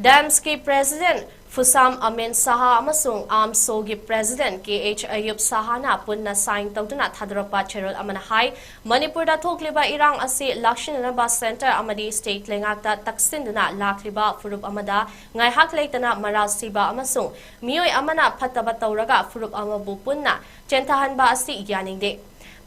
DAMMSꯀꯤ president ꯐꯨꯁꯥꯝ ꯑꯃꯤꯟ ꯁꯍꯥ ꯑꯃꯁꯨꯡ AMSOꯒꯤ president K H ꯑꯌꯨꯕ ꯁꯍꯥꯅ ꯄꯨꯟꯅ sign ꯇꯧꯗꯨꯅ ꯊꯥꯗꯣꯔꯛꯄ ꯆꯦꯔꯣꯜ ꯑꯃꯅ ꯍꯥꯏ, ꯃꯅꯤꯄꯨꯔꯗ ꯊꯣꯛꯂꯤꯕ ꯏꯔꯥꯡ ꯑꯁꯤ ꯂꯥꯛꯁꯤꯟꯅꯅꯕ centre ꯑꯃꯗꯤ state ꯂꯩꯉꯥꯛꯇ ꯇꯛꯁꯤꯟꯗꯨꯅ ꯂꯥꯛꯂꯤꯕ ꯐꯨꯔꯨꯞ ꯑꯃꯗ ꯉꯥꯏꯍꯥꯛ ꯂꯩꯇꯅ ꯃꯔꯥꯜ ꯁꯤꯕ ꯑꯃꯁꯨꯡ ꯃꯤꯑꯣꯏ ꯑꯃꯅ ꯐꯠꯇꯕ ꯇꯧꯔꯒ ꯐꯨꯔꯨꯞ ꯑꯃꯕꯨ ꯄꯨꯟꯅ ꯆꯦꯟꯊꯍꯟꯕ ꯑꯁꯤ ꯌꯥꯅꯤꯡꯗꯦ꯫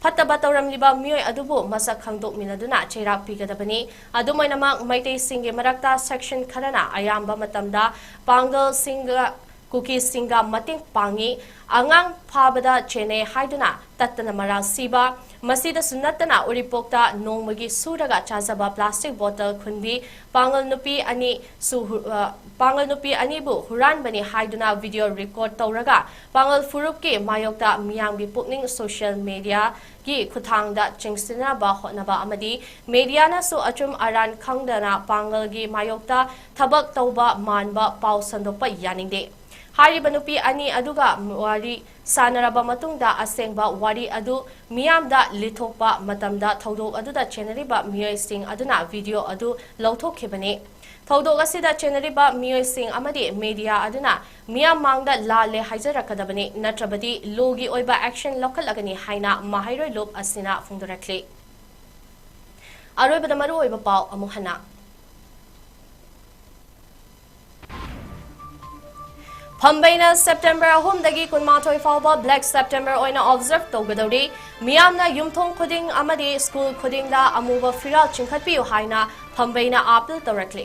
ꯐꯠꯇꯕ ꯇꯧꯔꯝꯂꯤꯕ ꯃꯤꯑꯣꯏ ꯑꯗꯨꯕꯨ ꯃꯁꯛ ꯈꯪꯗꯣꯛꯃꯤꯟꯅꯗꯨꯅ ꯆꯩꯔꯥꯛ ꯄꯤꯒꯗꯕꯅꯤ꯫ ꯑꯗꯨꯝ ꯑꯣꯏꯅꯃꯛ, ꯃꯩꯇꯩꯁꯤꯡꯒꯤ ꯃꯔꯛꯇ section ꯈꯔꯅ ꯑꯌꯥꯝꯕ ꯃꯇꯝꯗ ꯄꯥꯡꯒꯜꯁꯤꯡꯒ ꯀꯨꯀꯤꯁꯤꯡꯒ ꯃꯇꯦꯡ ꯄꯥꯡꯉꯤ, ꯑꯉꯥꯡ ꯐꯥꯕꯗ ꯆꯦꯟꯅꯩ ꯍꯥꯏꯗꯨꯅ ꯇꯠꯇꯅ ꯃꯔꯥꯜ ꯁꯤꯕ, ꯃꯁꯤꯗꯁꯨ ꯅꯠꯇꯅ ꯎꯔꯤꯄꯣꯛꯇ ꯅꯣꯡꯃꯒꯤ ꯁꯨꯔꯒ ꯆꯥꯖꯕ plastic bottle ꯈꯨꯟꯕꯤ ꯄꯥꯡꯒꯜ ꯅꯨꯄꯤ ꯑꯅꯤ ꯁꯨ ꯍꯨ-, ꯑ, ꯄꯥꯡꯒꯜ ꯅꯨꯄꯤ ꯑꯅꯤꯕꯨ ꯍꯨꯔꯥꯟꯕꯅꯤ ꯍꯥꯏꯗꯨꯅ video record ꯇꯧꯔꯒ ꯄꯥꯡꯒꯜ ꯐꯨꯔꯨꯞꯀꯤ ꯃꯥꯌꯣꯛꯇ ꯃꯤꯌꯥꯝꯒꯤ ꯄꯨꯛꯅꯤꯡ social media ꯒꯤ ꯈꯨꯠꯊꯥꯡꯗ ꯆꯤꯡꯁꯤꯟꯅꯕ ꯍꯣꯠꯅꯕ ꯑꯃꯗꯤ mediaꯅꯁꯨ ꯑꯆꯨꯝ ꯑꯔꯥꯟ ꯈꯪꯗꯅ ꯄꯥꯡꯒꯜꯒꯤ ꯃꯥꯌꯣꯛꯇ ꯊꯕꯛ ꯇꯧꯕ ꯃꯥꯟꯕ ꯄꯥꯎ ꯁꯟꯗꯣꯛꯄ ꯌꯥꯅꯤꯡꯗꯦ꯫ ꯍꯥꯏꯔꯤꯕ ꯅꯨꯄꯤ ꯑꯅꯤ ꯑꯗꯨꯒ ꯋꯥꯔꯤ ꯁꯥꯟꯅꯔꯕ ꯃꯇꯨꯡꯗ ꯑꯁꯦꯡꯕ ꯋꯥꯔꯤ ꯑꯗꯨ ꯃꯤꯌꯥꯝꯗ ꯂꯤꯊꯣꯛꯄ ꯃꯇꯝꯗ ꯊꯧꯗꯣꯛ ꯑꯗꯨꯗ ꯆꯦꯟꯅꯔꯤꯕ ꯃꯤꯑꯣꯏꯁꯤꯡ ꯑꯗꯨꯅ video ꯑꯗꯨ ꯂꯧꯊꯣꯛꯈꯤꯕꯅꯤ꯫ ꯊꯧꯗꯣꯛ ꯑꯁꯤꯗ ꯆꯦꯟꯅꯔꯤꯕ ꯃꯤꯑꯣꯏꯁꯤꯡ ꯑꯃꯗꯤ media ꯑꯗꯨꯅ ꯃꯤꯌꯥꯝ ꯃꯥꯡꯗ ꯂꯥꯜꯂꯦ ꯍꯥꯏꯖꯔꯛꯀꯗꯕꯅꯤ, ꯅꯠꯇ꯭ꯔꯕꯗꯤ lawꯒꯤ ꯑꯣꯏꯕ action ꯂꯧꯈꯠꯂꯒꯅꯤ ꯍꯥꯏꯅ ꯃꯍꯩꯔꯣꯏ ꯂꯨꯞ ꯑꯁꯤꯅ ꯐꯣꯡꯗꯣꯔꯛꯂꯤ꯫ ꯑꯔꯣꯏꯕꯗ ꯃꯔꯨꯑꯣꯏꯕ ꯄꯥꯎ ꯑꯃꯨꯛ ꯍꯟꯅ꯫ ꯐꯝꯕꯩꯅ September ꯑꯍꯨꯝꯗꯒꯤ ꯀꯨꯟꯃꯥꯊꯣꯏ ꯐꯥꯎꯕ Black September ꯑꯣꯏꯅ observe ꯇꯧꯒꯗꯧꯔꯤ꯫ ꯃꯤꯌꯥꯝꯅ ꯌꯨꯝꯊꯣꯡ ꯈꯨꯗꯤꯡ ꯑꯃꯗꯤ school ꯈꯨꯗꯤꯡꯗ ꯑꯃꯨꯕ ꯐꯤꯔꯥꯜ ꯆꯤꯡꯈꯠꯄꯤꯌꯨ ꯍꯥꯏꯅ ꯐꯝꯕꯩꯅ appeal ꯇꯧꯔꯛꯂꯤ꯫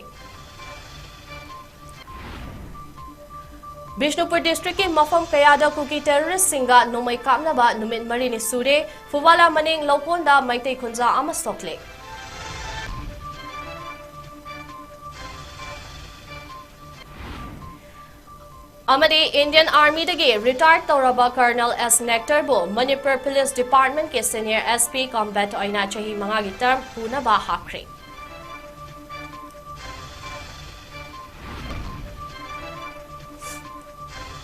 ꯕꯤꯁꯅꯨꯄꯨꯔ districtꯀꯤ ꯃꯐꯝ ꯀꯌꯥꯗ ꯀꯨꯀꯤ terroristꯁꯤꯡꯒ ꯅꯣꯡꯃꯩ ꯀꯥꯞꯅꯕ ꯅꯨꯃꯤꯠ ꯃꯔꯤꯅꯤ ꯁꯨꯔꯦ꯫ ꯐꯨꯕꯥꯂꯥ ꯃꯅꯤꯡ ꯂꯧꯀꯣꯟꯗ ꯃꯩꯇꯩ ꯈꯨꯟꯖꯥ ꯑꯃ ꯁꯣꯛꯂꯦ꯫ ꯑꯃꯗꯤ Indian Armyꯗꯒꯤ retire ꯇꯧꯔꯕ Colonel S Nectarꯕꯨ Manipur Police Departmentꯀꯤ Senior S P combat ꯑꯣꯏꯅ ꯆꯍꯤ ꯃꯉꯥꯒꯤ term ꯄꯨꯅꯕ ꯍꯥꯞꯈ꯭ꯔꯦ꯫